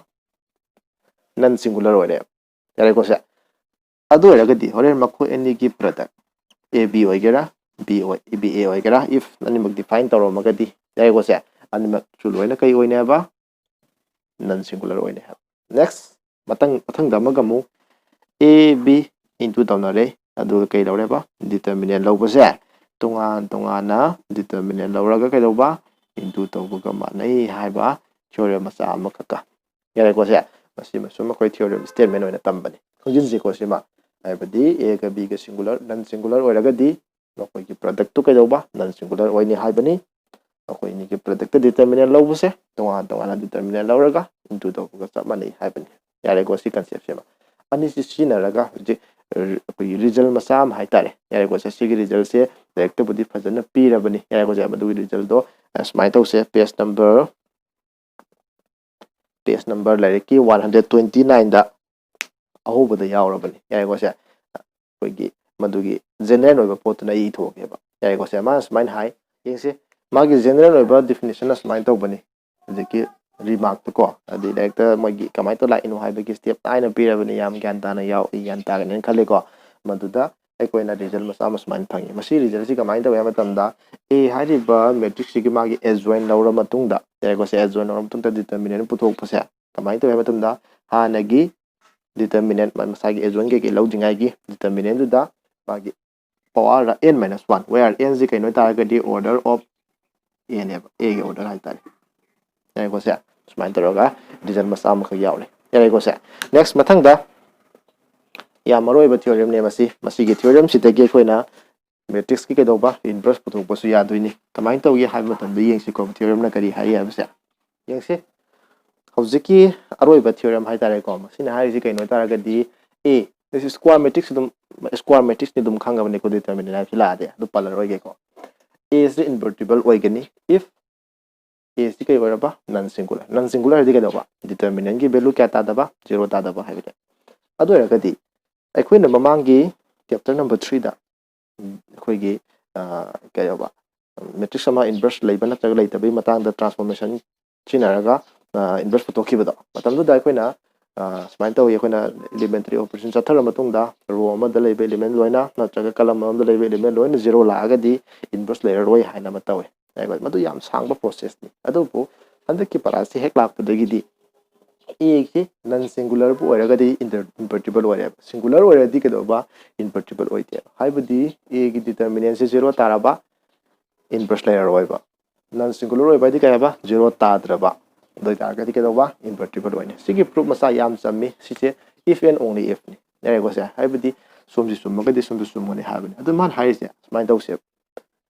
ꯅꯟ ꯁꯤꯡꯒꯨꯂꯔ ꯑꯣꯏꯔꯦ꯫ ꯌꯥꯔꯦꯀꯣ ꯁꯦ? ꯑꯗꯨ ꯑꯣꯏꯔꯒꯗꯤ ꯍꯣꯔꯦꯟ ꯃꯈꯣꯏ ꯑꯅꯤꯒꯤ ꯄ꯭ꯔꯗꯛ, ꯑꯦ ꯕꯤ ꯑꯣꯏꯒꯦꯔꯥ, ꯕꯤ ꯑꯣꯏ, ꯕꯤ ꯑꯦ ꯑꯣꯏꯒꯦꯔꯥ, ꯏꯐ ꯑꯅꯤꯃꯛ ꯗꯤꯐꯥꯏꯟ ꯇꯧꯔꯝꯃꯒꯗꯤ, ꯌꯥꯔꯦꯀꯣ ꯁꯦ? ꯑꯅꯤꯃꯛꯁꯨ ꯂꯣꯏꯅ ꯀꯩ ꯑꯣꯏꯅꯦꯕ? ꯅꯟ ꯁꯤꯡꯒꯨꯂꯔ ꯑꯣꯏꯅꯦ ꯍꯥꯏꯕ꯫ ꯅꯦꯛꯁ, ꯃꯊꯪ, ꯃꯊꯪꯗ ꯑꯃꯒ ꯑꯃꯨꯛ ꯑꯦ ꯕꯤ ꯏꯟꯇꯨ ꯇꯧꯅꯔꯦ, ꯑꯗꯨꯒ ꯀꯩ ꯂꯧꯔꯦꯕ? ꯗꯤꯇꯔꯃꯤꯅꯦꯟ ꯂꯧꯕꯁꯦ ꯇꯣꯉꯥꯟ ꯇꯣꯉꯥꯟꯅ ꯗꯤꯇꯔꯃꯤꯅꯦꯟ ꯂꯧꯔꯒ ꯀꯩꯗꯧꯕ? ꯏꯟꯇꯨ ꯇꯧꯕꯒ ꯃꯥꯟꯅꯩ ꯍꯥꯏꯕ ꯊꯤꯑꯣꯔꯦꯝ ꯃꯆꯥ ꯑꯃꯈꯛꯀ꯫ ꯌꯥꯔꯦꯀꯣ ꯁꯦ? ꯃꯁꯤꯃꯁꯨ ꯃꯈꯣꯏ ꯊꯤꯑꯣꯔꯦꯝ ꯁ꯭ꯇꯦꯠꯃꯦꯟ ꯑꯣꯏꯅ ꯇꯝꯕꯅꯤ꯫ ꯈꯪꯖꯤꯟꯁꯤꯀꯣ ꯁꯤꯃ꯫ ꯍꯥꯏꯕꯗꯤ ꯑꯦꯒ ꯕꯤꯒ ꯁꯤꯡꯒꯨꯂꯔ, ꯅꯟ ꯁꯤꯡꯒꯨꯂꯔ ꯑꯣꯏꯔꯒꯗꯤ ꯃꯈꯣꯏꯒꯤ ꯄ꯭ꯔꯗꯛꯇꯨ ꯀꯩꯗꯧꯕ? ꯅꯟ ꯁꯤꯡꯒꯨꯂꯔ ꯑꯣꯏꯅꯤ ꯍꯥꯏꯕꯅꯤ꯫ ꯃꯈꯣꯏ ꯑꯅꯤꯒꯤ ꯄ꯭ꯔꯗꯛꯇ ꯗꯤꯇꯔꯃꯤꯅꯦꯟ ꯂꯧꯕꯁꯦ ꯇꯣꯉꯥꯟ ꯇꯣꯉꯥꯟꯅ ꯗꯤꯇꯔꯃꯤꯅꯦꯟ ꯂꯧꯔꯒ ꯏꯟꯇꯨ ꯇꯧꯕꯒ ꯆꯞ ꯃꯥꯟꯅꯩ ꯍꯥꯏꯕꯅꯤ꯫ ꯌꯥꯔꯦꯀꯣ, ꯁꯤ ꯀꯟꯁꯦꯞꯁꯤꯃ꯫ ꯑꯅꯤꯁꯤ ꯁꯤꯖꯤꯟꯅꯔꯒ ꯍꯧꯖꯤꯛ ꯑꯩꯈꯣꯏꯒꯤ ꯔꯤꯖꯜ ꯃꯆꯥ ꯑꯃ ꯍꯥꯏꯇꯥꯔꯦ꯫ ꯌꯥꯔꯦꯀꯣ, ꯁꯦ ꯁꯤꯒꯤ ꯔꯤꯖꯜꯁꯦ ꯂꯥꯏꯔꯤꯛꯇꯕꯨꯗꯤ ꯐꯖꯅ ꯄꯤꯔꯕꯅꯤ꯫ ꯌꯥꯔꯦꯀꯣ, ꯁꯦ ꯃꯗꯨꯒꯤ ꯔꯤꯖꯜꯗꯣ ꯁꯨꯃꯥꯏꯅ ꯇꯧꯁꯦ꯫ ꯄꯦꯖ ꯅꯝꯕꯔ, ꯄꯦꯖ ꯅꯝꯕꯔ ꯂꯥꯏꯔꯤꯛꯀꯤ ꯋꯥꯟ ꯍꯟꯗ꯭ꯔꯦꯠ ꯇ꯭ꯋꯦꯟꯇꯤ ꯅꯥꯏꯟꯗ ꯑꯍꯧꯕꯗ ꯌꯥꯎꯔꯕꯅꯤ꯫ ꯌꯥꯔꯦꯀꯣ ꯁꯦ? ꯑꯩꯈꯣꯏꯒꯤ ꯃꯗꯨꯒꯤ ꯖꯦꯅꯔꯦꯜ ꯑꯣꯏꯕ ꯄꯣꯠꯇꯨꯅ ꯑꯩ ꯏꯊꯣꯛꯑꯒꯦꯕ꯫ ꯌꯥꯔꯦꯀꯣ ꯁꯦ? ꯃꯥꯅ ꯁꯨꯃꯥꯏꯅ ꯍꯥꯏ, ꯌꯦꯡꯁꯤ꯫ ꯃꯥꯒꯤ ꯖꯦꯅꯔꯦꯜ ꯑꯣꯏꯕ ꯗꯤꯐꯤꯅꯤꯁꯟꯅ ꯁꯨꯃꯥꯏꯅ ꯇꯧꯕꯅꯤ꯫ ꯍꯧꯖꯤꯛꯀꯤ ꯔꯤꯃꯥꯔꯛꯇꯀꯣ, ꯑꯗꯩ ꯂꯥꯏꯔꯤꯛꯇ ꯃꯣꯏꯒꯤ ꯀꯃꯥꯏꯅ ꯇꯧꯔ ꯂꯥꯛꯏꯅꯣ ꯍꯥꯏꯕꯒꯤ ꯁ꯭ꯇꯦꯞ ꯅꯥꯏꯅ ꯄꯤꯔꯕꯅꯤ꯫ ꯌꯥꯝ ꯒ꯭ꯌꯥꯟ ꯇꯥꯅ ꯌꯥꯎ-, ꯒ꯭ꯌꯥꯟ ꯇꯥꯒꯅꯤꯅ ꯈꯜꯂꯤꯀꯣ꯫ ꯃꯗꯨꯗ ꯑꯩꯈꯣꯏꯅ ꯔꯤꯖꯜ ꯃꯆꯥ ꯑꯃ ꯁꯨꯃꯥꯏꯅ ꯐꯪꯉꯤ꯫ ꯃꯁꯤ ꯔꯤꯖꯜꯁꯤ ꯀꯃꯥꯏꯅ ꯇꯧꯏ ꯍꯥꯏꯕ ꯃꯇꯝꯗ, ꯑꯦ ꯍꯥꯏꯔꯤꯕ ꯃꯦꯇ꯭ꯔꯤꯛꯁꯁꯤꯒꯤ ꯃꯥꯒꯤ ꯑꯦꯖꯣꯏꯟ ꯂꯧꯔ ꯃꯇꯨꯡꯗ, ꯌꯥꯔꯦꯀꯣ ꯁꯦ? ꯑꯦꯖꯣꯏꯟ ꯂꯧꯔ ꯃꯇꯨꯡꯗ ꯗꯤꯇꯔꯃꯤꯅꯦꯟ ꯄꯨꯊꯣꯛꯄꯁꯦ ꯀꯃꯥꯏꯅ ꯇꯧꯏ ꯍꯥꯏꯕ ꯃꯇꯝꯗ, ꯍꯥꯟꯅꯒꯤ ꯗꯤꯇꯔꯃꯤꯅꯦꯟ, ꯃꯁꯥꯒꯤ ꯑꯦꯖꯣꯏꯟ ꯀꯩꯀꯩ ꯂꯧꯗ꯭ꯔꯤꯉꯩꯒꯤ ꯗꯤꯇꯔꯃꯤꯅꯦꯟꯗꯨꯗ ꯃꯥꯒꯤ power n minus one, where n ꯁꯤ ꯀꯩꯅꯣ ꯍꯥꯏ ꯇꯥꯔꯒꯗꯤ order of a ꯅꯦꯕ, ꯑꯦꯒꯤ ꯑꯣꯔꯗꯔ ꯍꯥꯏꯇꯥꯔꯦ꯫ ꯌꯥꯔꯦꯀꯣ ꯁꯦ? ꯁꯨꯃꯥꯏꯅ ꯇꯧꯔꯒ ꯔꯤꯖꯜ ꯃꯆꯥ ꯑꯃꯈꯛ ꯌꯥꯎꯔꯦ꯫ ꯌꯥꯔꯦꯀꯣ ꯁꯦ? ꯅꯦꯛꯁ, ꯃꯊꯪꯗ ꯌꯥꯝ ꯃꯔꯨ ꯑꯣꯏꯕ ꯊꯤꯑꯣꯔꯦꯝꯅꯦ ꯃꯁꯤ꯫ ꯃꯁꯤꯒꯤ ꯊꯤꯑꯣꯔꯦꯝꯁꯤꯗꯒꯤ ꯑꯩꯈꯣꯏꯅ ꯃꯦꯇ꯭ꯔꯤꯛꯁꯀꯤ ꯀꯩꯗꯧꯕ, ꯏꯟꯚꯔꯁ ꯄꯨꯊꯣꯛꯄꯁꯨ ꯌꯥꯗꯣꯏꯅꯤ꯫ ꯀꯃꯥꯏꯅ ꯇꯧꯒꯦ ꯍꯥꯏꯕ ꯃꯇꯝꯗ ꯌꯦꯡꯁꯤꯀꯣ, ꯊꯤꯑꯣꯔꯦꯝꯅ ꯀꯔꯤ ꯍꯥꯏ ꯍꯥꯏꯕꯁꯦ꯫ ꯌꯦꯡꯁꯤ꯫ ꯍꯧꯖꯤꯛꯀꯤ ꯑꯔꯣꯏꯕ ꯊꯤꯑꯣꯔꯦꯝ ꯍꯥꯏꯇꯥꯔꯦꯀꯣ, ꯃꯁꯤꯅ ꯍꯥꯏꯔꯤꯁꯤ ꯀꯩꯅꯣ ꯍꯥꯏ ꯇꯥꯔꯒꯗꯤ, ꯑꯦ, ꯁꯤ ꯁ꯭ꯀ꯭ꯋꯥꯔ ꯃꯦꯇ꯭ꯔꯤꯛꯁ ꯑꯗꯨꯝ, ꯁ꯭ꯀ꯭ꯋꯥꯔ ꯃꯦꯇ꯭ꯔꯤꯛꯁꯅꯤ ꯑꯗꯨꯝ ꯈꯪꯉꯕꯅꯤꯀꯣ, ꯗꯤꯇꯔꯃꯤꯅꯦꯟ ꯍꯥꯏꯕꯁꯤ ꯂꯥꯛꯑꯗꯤ ꯑꯗꯨ ꯄꯜꯂꯔꯣꯏꯒꯦꯀꯣ꯫ ꯑꯦ ꯁꯤ ꯏꯟꯚꯔꯇꯤꯕꯜ ꯑꯣꯏꯒꯅꯤ if ꯑꯦ ꯁꯤ ꯀꯩ ꯑꯣꯏꯔꯕ? ꯅꯟ ꯁꯤꯡꯒꯨꯂꯔ꯫ ꯅꯟ ꯁꯤꯡꯒꯨꯂꯔ ꯍꯥꯏꯗꯤ ꯀꯩꯗꯧꯕ? ꯗꯤꯇꯔꯃꯤꯅꯦꯟꯒꯤ ꯚꯦꯂꯨ ꯀꯌꯥ ꯇꯥꯗꯕ? ꯖꯦꯔꯣ ꯇꯥꯗꯕ ꯍꯥꯏꯕꯅꯦ꯫ ꯑꯗꯨ ꯑꯣꯏꯔꯒꯗꯤ ꯑꯩꯈꯣꯏꯅ ꯃꯃꯥꯡꯒꯤ ꯆꯦꯞꯇꯔ ꯅꯝꯕꯔ ꯊ꯭ꯔꯤꯗ ꯑꯩꯈꯣꯏꯒꯤ, ꯑ, ꯀꯩꯗꯧꯕ, ꯃꯦꯇ꯭ꯔꯤꯛꯁ ꯑꯃ ꯏꯟꯚꯔꯁ ꯂꯩꯕ ꯅꯠꯇ꯭ꯔꯒ ꯂꯩꯇꯕꯒꯤ ꯃꯇꯥꯡꯗ ꯇ꯭ꯔꯥꯟꯁꯐꯣꯔꯃꯦꯁꯟ ꯁꯤꯖꯤꯟꯅꯔꯒ, ꯑ, ꯏꯟꯚꯔꯁ ꯄꯨꯊꯣꯛꯈꯤꯕꯗꯣ, ꯃꯇꯝꯗꯨꯗ ꯑꯩꯈꯣꯏꯅ, ꯑ, ꯁꯨꯃꯥꯏꯅ ꯇꯧꯋꯤ, ꯑꯩꯈꯣꯏꯅ ꯏꯂꯤꯃꯦꯟꯇꯔꯤ ꯑꯣꯄꯔꯦꯁꯟ ꯆꯠꯊꯔ ꯃꯇꯨꯡꯗ ꯔꯣ ꯑꯃꯗ ꯂꯩꯕ ꯏꯂꯤꯃꯦꯟ ꯂꯣꯏꯅ ꯅꯠꯇ꯭ꯔꯒ ꯀꯂꯝ ꯑꯃꯗ ꯂꯩꯕ ꯏꯂꯤꯃꯦꯟ ꯂꯣꯏꯅ ꯖꯦꯔꯣ ꯂꯥꯛꯑꯒꯗꯤ ꯏꯟꯚꯔꯁ ꯂꯩꯔꯔꯣꯏ ꯍꯥꯏꯅ ꯑꯃ ꯇꯧꯋꯤ꯫ ꯍꯥꯏꯕ ꯃꯗꯨ ꯌꯥꯝ ꯁꯥꯡꯕ ꯄ꯭ꯔꯣꯁꯦꯁꯅꯤ꯫ ꯑꯗꯨꯕꯨ ꯍꯟꯗꯛꯀꯤ ꯄꯔꯥꯁꯤ ꯍꯦꯛ ꯂꯥꯛꯄꯗꯒꯤꯗꯤ ꯑꯦꯒꯤ ꯅꯟ ꯁꯤꯡꯒꯨꯂꯔꯕꯨ ꯑꯣꯏꯔꯒꯗꯤ ꯏꯟꯚꯔꯇꯤꯕꯜ ꯑꯣꯏꯔꯦꯕ꯫ ꯁꯤꯡꯒꯨꯂꯔ ꯑꯣꯏꯔꯗꯤ ꯀꯩꯗꯧꯕ? ꯏꯟꯚꯔꯇꯤꯕꯜ ꯑꯣꯏꯗꯦꯕ꯫ ꯍꯥꯏꯕꯗꯤ ꯑꯦꯒꯤ ꯗꯤꯇꯔꯃꯤꯅꯦꯟꯁꯤ ꯖꯦꯔꯣ ꯇꯥꯔꯕ, ꯏꯟꯚꯔꯁ ꯂꯩꯔꯔꯣꯏꯕ꯫ ꯅꯟ ꯁꯤꯡꯒꯨꯂꯔ ꯑꯣꯏꯕ ꯍꯥꯏꯗꯤ ꯀꯩ ꯍꯥꯏꯕ? ꯖꯦꯔꯣ ꯇꯥꯗ꯭ꯔꯕ꯫ ꯑꯗꯨ ꯑꯣꯏꯇꯥꯔꯒꯗꯤ ꯀꯩꯗꯧꯕ? ꯏꯟꯚꯔꯇꯤꯕꯜ ꯑꯣꯏꯅꯤ꯫ ꯁꯤꯒꯤ ꯄ꯭ꯔꯨꯐ ꯃꯆꯥ ꯌꯥꯝ ꯆꯝꯃꯤ꯫ ꯁꯤꯁꯦ if and only ifꯅꯤ꯫ ꯌꯥꯔꯦꯀꯣ ꯁꯦ? ꯍꯥꯏꯕꯗꯤ ꯁꯣꯝꯁꯤ ꯆꯨꯝꯃꯒꯗꯤ ꯁꯣꯝꯁꯨ ꯆꯨꯝꯒꯅꯤ ꯍꯥꯏꯕꯅꯤ꯫ ꯑꯗꯨ ꯃꯥꯅ ꯍꯥꯏꯔꯤꯁꯦ ꯁꯨꯃꯥꯏꯅ ꯇꯧꯁꯦꯕ꯫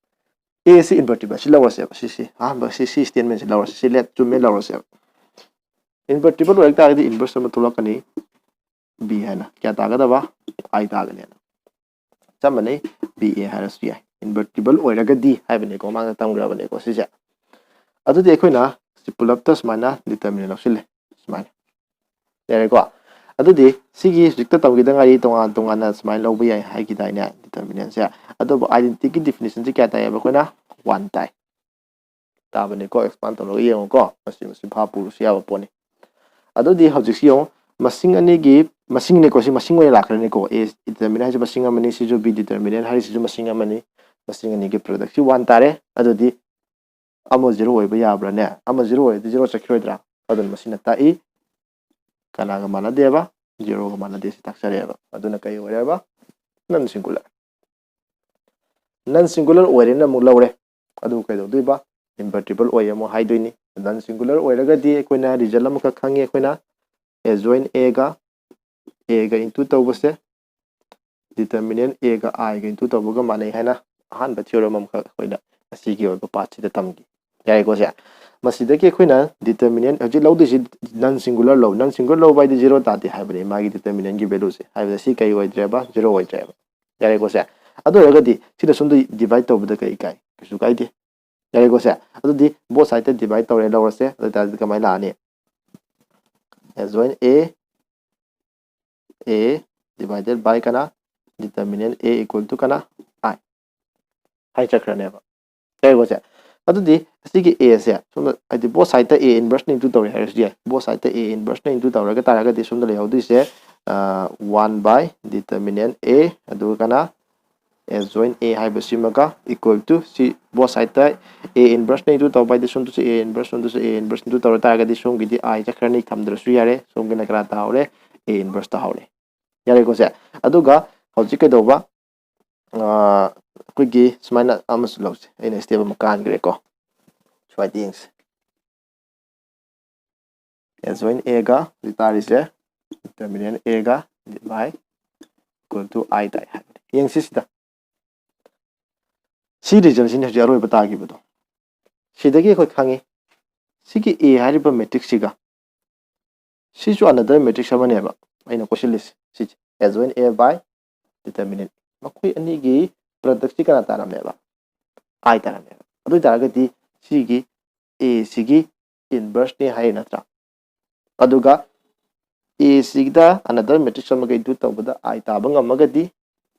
ꯑꯦ ꯁꯤ ꯏꯟꯚꯔꯇꯤꯕꯜ ꯁꯤ ꯂꯧꯔꯁꯦꯕ꯫ ꯁꯤꯁꯤ ꯑꯍꯥꯟꯕ ꯁꯤ, ꯁꯤ ꯁ꯭ꯇꯦꯠꯃꯦꯟꯁꯤ ꯂꯧꯔꯁꯤ꯫ ꯁꯤ ꯂꯦꯠ ꯆꯨꯝꯃꯦ ꯂꯧꯔꯁꯦꯕ꯫ ꯏꯟꯚꯔꯇꯤꯕꯜ ꯑꯣꯏꯔꯛ ꯇꯥꯔꯒꯗꯤ ꯏꯟꯚꯔꯁ ꯑꯃ ꯊꯣꯛꯂꯛꯀꯅꯤ꯫ ꯕꯤ ꯍꯥꯏꯅ ꯀꯌꯥ ꯇꯥꯒꯗꯕ? ꯑꯥꯏ ꯇꯥꯒꯅꯦꯅ꯫ ꯆꯞ ꯃꯥꯟꯅꯩ, ꯕꯤ ꯑꯦ ꯍꯥꯏꯔꯁꯨ ꯌꯥꯏ꯫ ꯏꯟꯚꯔꯇꯤꯕꯜ ꯑꯣꯏꯔꯒꯗꯤ ꯍꯥꯏꯕꯅꯤꯀꯣ, ꯃꯥꯅ ꯇꯝꯈ꯭ꯔꯕꯅꯤꯀꯣ ꯁꯤꯁꯦ꯫ ꯑꯗꯨꯗꯤ ꯑꯩꯈꯣꯏꯅ ꯁꯤ ꯄꯨꯂꯞꯇ ꯁꯨꯃꯥꯏꯅ ꯗꯤꯇꯔꯃꯤꯅꯦꯟ ꯂꯧꯁꯤꯜꯂꯦ꯫ ꯁꯨꯃꯥꯏꯅ꯫ ꯌꯥꯔꯦꯀꯣ? ꯑꯗꯨꯗꯤ ꯁꯤꯒꯤ ꯍꯧꯖꯤꯛꯇ ꯇꯝꯈꯤꯗ ꯉꯥꯏꯔꯤ, ꯇꯣꯉꯥꯟ ꯇꯣꯉꯥꯟꯅ ꯁꯨꯃꯥꯏꯅ ꯂꯧꯕ ꯌꯥꯏ ꯍꯥꯏꯈꯤꯗꯥꯏꯅꯦ determinantꯁꯦ? ꯑꯗꯨꯕꯨ identityꯒꯤ definitionꯁꯦ ꯀꯌꯥ ꯇꯥꯏꯌꯦꯕ ꯑꯩꯈꯣꯏꯅ? One ꯇꯥꯏ꯫ ꯇꯥꯕꯅꯤꯀꯣ, expand ꯇꯧꯔꯒ ꯌꯦꯡꯉꯨꯀꯣ, ꯃꯁꯤ ꯃꯁꯤ ꯚꯥꯞ ꯄꯨꯔꯁꯨ ꯌꯥꯕ ꯄꯣꯠꯅꯤ꯫ ꯑꯗꯨꯗꯤ ꯍꯧꯖꯤꯛꯁꯤ ꯌꯦꯡꯉꯨ, ꯃꯁꯤꯡ ꯑꯅꯤꯒꯤ, ꯃꯁꯤꯡꯅꯤꯀꯣ, ꯁꯤ ꯃꯁꯤꯡ ꯑꯣꯏꯅ ꯂꯥꯛꯈ꯭ꯔꯅꯤꯀꯣ꯫ A determinant ꯍꯥꯏꯁꯦ ꯃꯁꯤꯡ ꯑꯃꯅꯤ, ꯁꯤꯁꯨ B determinant ꯍꯥꯏꯔꯤꯁꯤꯁꯨ ꯃꯁꯤꯡ ꯑꯃꯅꯤ, ꯃꯁꯤꯡ ꯑꯅꯤꯒꯤ productꯁꯤ one ꯇꯥꯔꯦ꯫ ꯑꯗꯨꯗꯤ ꯑꯃ zero ꯑꯣꯏꯕ ꯌꯥꯕ꯭ꯔꯥꯅꯦ? ꯑꯃ zero ꯑꯣꯏꯔꯗꯤ zero ꯆꯠꯈꯤꯔꯣꯏꯗ꯭ꯔꯥ? ꯑꯗꯨꯅ ꯃꯁꯤꯅ ꯇꯥꯛꯏ ꯀꯅꯥꯒ ꯃꯥꯟꯅꯗꯦꯕ? Zeroꯒ ꯃꯥꯟꯅꯗꯦ, ꯁꯤ ꯇꯥꯛꯆꯔꯦꯕ꯫ ꯑꯗꯨꯅ ꯀꯩ ꯑꯣꯏꯔꯦꯕ? Non singular꯫ Non singular ꯑꯣꯏꯔꯦꯅ ꯑꯃꯨꯛ ꯂꯧꯔꯦ, ꯑꯗꯨ ꯀꯩꯗꯧꯗꯣꯏꯕ? Invertible ꯑꯣꯏꯌꯦ ꯑꯃꯨꯛ ꯍꯥꯏꯗꯣꯏꯅꯤ꯫ Non singular ꯑꯣꯏꯔꯒꯗꯤ ꯑꯩꯈꯣꯏꯅ result ꯑꯃꯈꯛ ꯈꯪꯉꯤ, ꯑꯩꯈꯣꯏꯅ adjoint Aꯒ, Aꯒ into ꯇꯧꯕꯁꯦ determinant Aꯒ Iꯒ into ꯇꯧꯕꯒ ꯃꯥꯟꯅꯩ ꯍꯥꯏꯅ ꯑꯍꯥꯟꯕ theorem ꯑꯃꯈꯛ ꯑꯩꯈꯣꯏꯅ ꯉꯁꯤꯒꯤ ꯑꯣꯏꯕ partꯁꯤꯗ ꯇꯝꯈꯤ꯫ ꯌꯥꯔꯦꯀꯣ ꯁꯦ? ꯃꯁꯤꯗꯒꯤ ꯑꯩꯈꯣꯏꯅ determinant ꯍꯧꯖꯤꯛ ꯂꯧꯗꯣꯏꯁꯤ non singular ꯂꯧ꯫ Non singular ꯂꯧꯕ ꯍꯥꯏꯗꯤ zero ꯇꯥꯗꯦ ꯍꯥꯏꯕꯅꯤ, ꯃꯥꯒꯤ determinantꯀꯤ valueꯁꯦ꯫ ꯍꯥꯏꯕꯗꯤ ꯁꯤ ꯀꯩ ꯑꯣꯏꯗ꯭ꯔꯦꯕ? Zero ꯑꯣꯏꯗ꯭ꯔꯦꯕ꯫ ꯌꯥꯔꯦꯀꯣ ꯁꯦ? ꯑꯗꯨ ꯑꯣꯏꯔꯒꯗꯤ ꯁꯤꯗ ꯁꯣꯝꯗ divide ꯇꯧꯕꯗ ꯀꯩ ꯀꯥꯏ? ꯀꯩꯁꯨ ꯀꯥꯏꯗꯦ꯫ ꯌꯥꯔꯦꯀꯣ ꯁꯦ? ꯑꯗꯨꯗꯤ both sideꯇ divide ꯇꯧꯔꯦ ꯂꯧꯔꯁꯦ꯫ ꯑꯗꯨ ꯑꯣꯏꯇꯥꯔꯗꯤ ꯀꯃꯥꯏꯅ ꯂꯥꯛꯑꯅꯤ? Adjoint A, A divided by ꯀꯅꯥ? Determinant A equal to ꯀꯅꯥ? I꯫ ꯍꯥꯏ ꯆꯠꯈ꯭ꯔꯅꯦꯕ꯫ ꯌꯥꯔꯦꯀꯣ ꯁꯦ? ꯑꯗꯨꯗꯤ ꯑꯁꯤꯒꯤ Aꯁꯦ ꯁꯣꯝꯗ, ꯍꯥꯏꯗꯤ both sideꯇ A inverseꯅ into ꯇꯧꯔꯦ ꯍꯥꯏꯔꯁꯨ ꯌꯥꯏ꯫ Both sideꯇ A inverseꯅ into ꯇꯧꯔꯒ ꯇꯥꯔꯒꯗꯤ ꯁꯣꯝꯗ ꯂꯩꯍꯧꯗꯣꯏꯁꯦ, ꯑ, one by determinant A, ꯑꯗꯨꯒ ꯀꯅꯥ? Adjoint A ꯍꯥꯏꯕꯁꯤꯃꯒ equal to ꯁꯤ both sideꯇ A inverseꯅ into ꯇꯧꯕ ꯍꯥꯏꯗꯤ ꯁꯣꯝꯗꯁꯨ A inverse, ꯁꯣꯝꯗꯁꯨ A inverse into ꯇꯧꯔ ꯇꯥꯔꯒꯗꯤ ꯁꯣꯝꯒꯤꯗꯤ I ꯆꯠꯈ꯭ꯔꯅꯤ, ꯊꯝꯗ꯭ꯔꯁꯨ ꯌꯥꯔꯦ꯫ ꯁꯣꯝꯒꯤꯅ ꯀꯅꯥ ꯇꯥꯍꯧꯔꯦ? A inverse ꯇꯥꯍꯧꯔꯦ꯫ ꯌꯥꯔꯦꯀꯣ ꯁꯦ? ꯑꯗꯨꯒ ꯍꯧꯖꯤꯛ ꯀꯩꯗꯧꯕ? ꯑ, ꯑꯩꯈꯣꯏꯒꯤ ꯁꯨꯃꯥꯏꯅ ꯑꯃꯁꯨ ꯂꯧꯁꯦ꯫ ꯑꯩꯅ step ꯑꯃ ꯀꯥꯟꯈ꯭ꯔꯦꯀꯣ꯫ ꯁ꯭ꯋꯥꯏꯗ ꯌꯦꯡꯁꯦ꯫ Adjoint Aꯒ ꯍꯧꯖꯤꯛ ꯇꯥꯔꯤꯁꯦ determinant Aꯒ by equal to I ꯇꯥꯏ ꯍꯥꯏꯕꯅꯤ꯫ ꯌꯦꯡꯁꯤ ꯁꯤꯗ꯫ ꯁꯤ resultꯁꯤꯅꯤ ꯍꯧꯖꯤꯛ ꯑꯔꯣꯏꯕ ꯇꯥꯈꯤꯕꯗꯣ꯫ ꯁꯤꯗꯒꯤ ꯑꯩꯈꯣꯏ ꯈꯪꯉꯤ, ꯁꯤꯒꯤ A ꯍꯥꯏꯔꯤꯕ matrixꯁꯤꯒ ꯁꯤꯁꯨ another matrix ꯑꯃꯅꯦꯕ ꯑꯩꯅ ꯀꯣꯏꯁꯤꯜꯂꯤꯁꯦ꯫ ꯁꯤꯁꯦ adjoint A by determinant꯫ ꯃꯈꯣꯏ ꯑꯅꯤꯒꯤ productꯁꯤ ꯀꯅꯥ ꯇꯥꯔꯝꯃꯦꯕ? I ꯇꯥꯔꯝꯃꯦꯕ꯫ ꯑꯗꯨ ꯑꯣꯏꯇꯥꯔꯒꯗꯤ ꯁꯤꯒꯤ A ꯁꯤꯒꯤ inverseꯅꯦ ꯍꯥꯏꯔꯤ ꯅꯠꯇ꯭ꯔꯥ? ꯑꯗꯨꯒ A ꯁꯤꯗ another matrix ꯑꯃꯒ input ꯇꯧꯕꯗ I ꯇꯥꯕ ꯉꯝꯃꯒꯗꯤ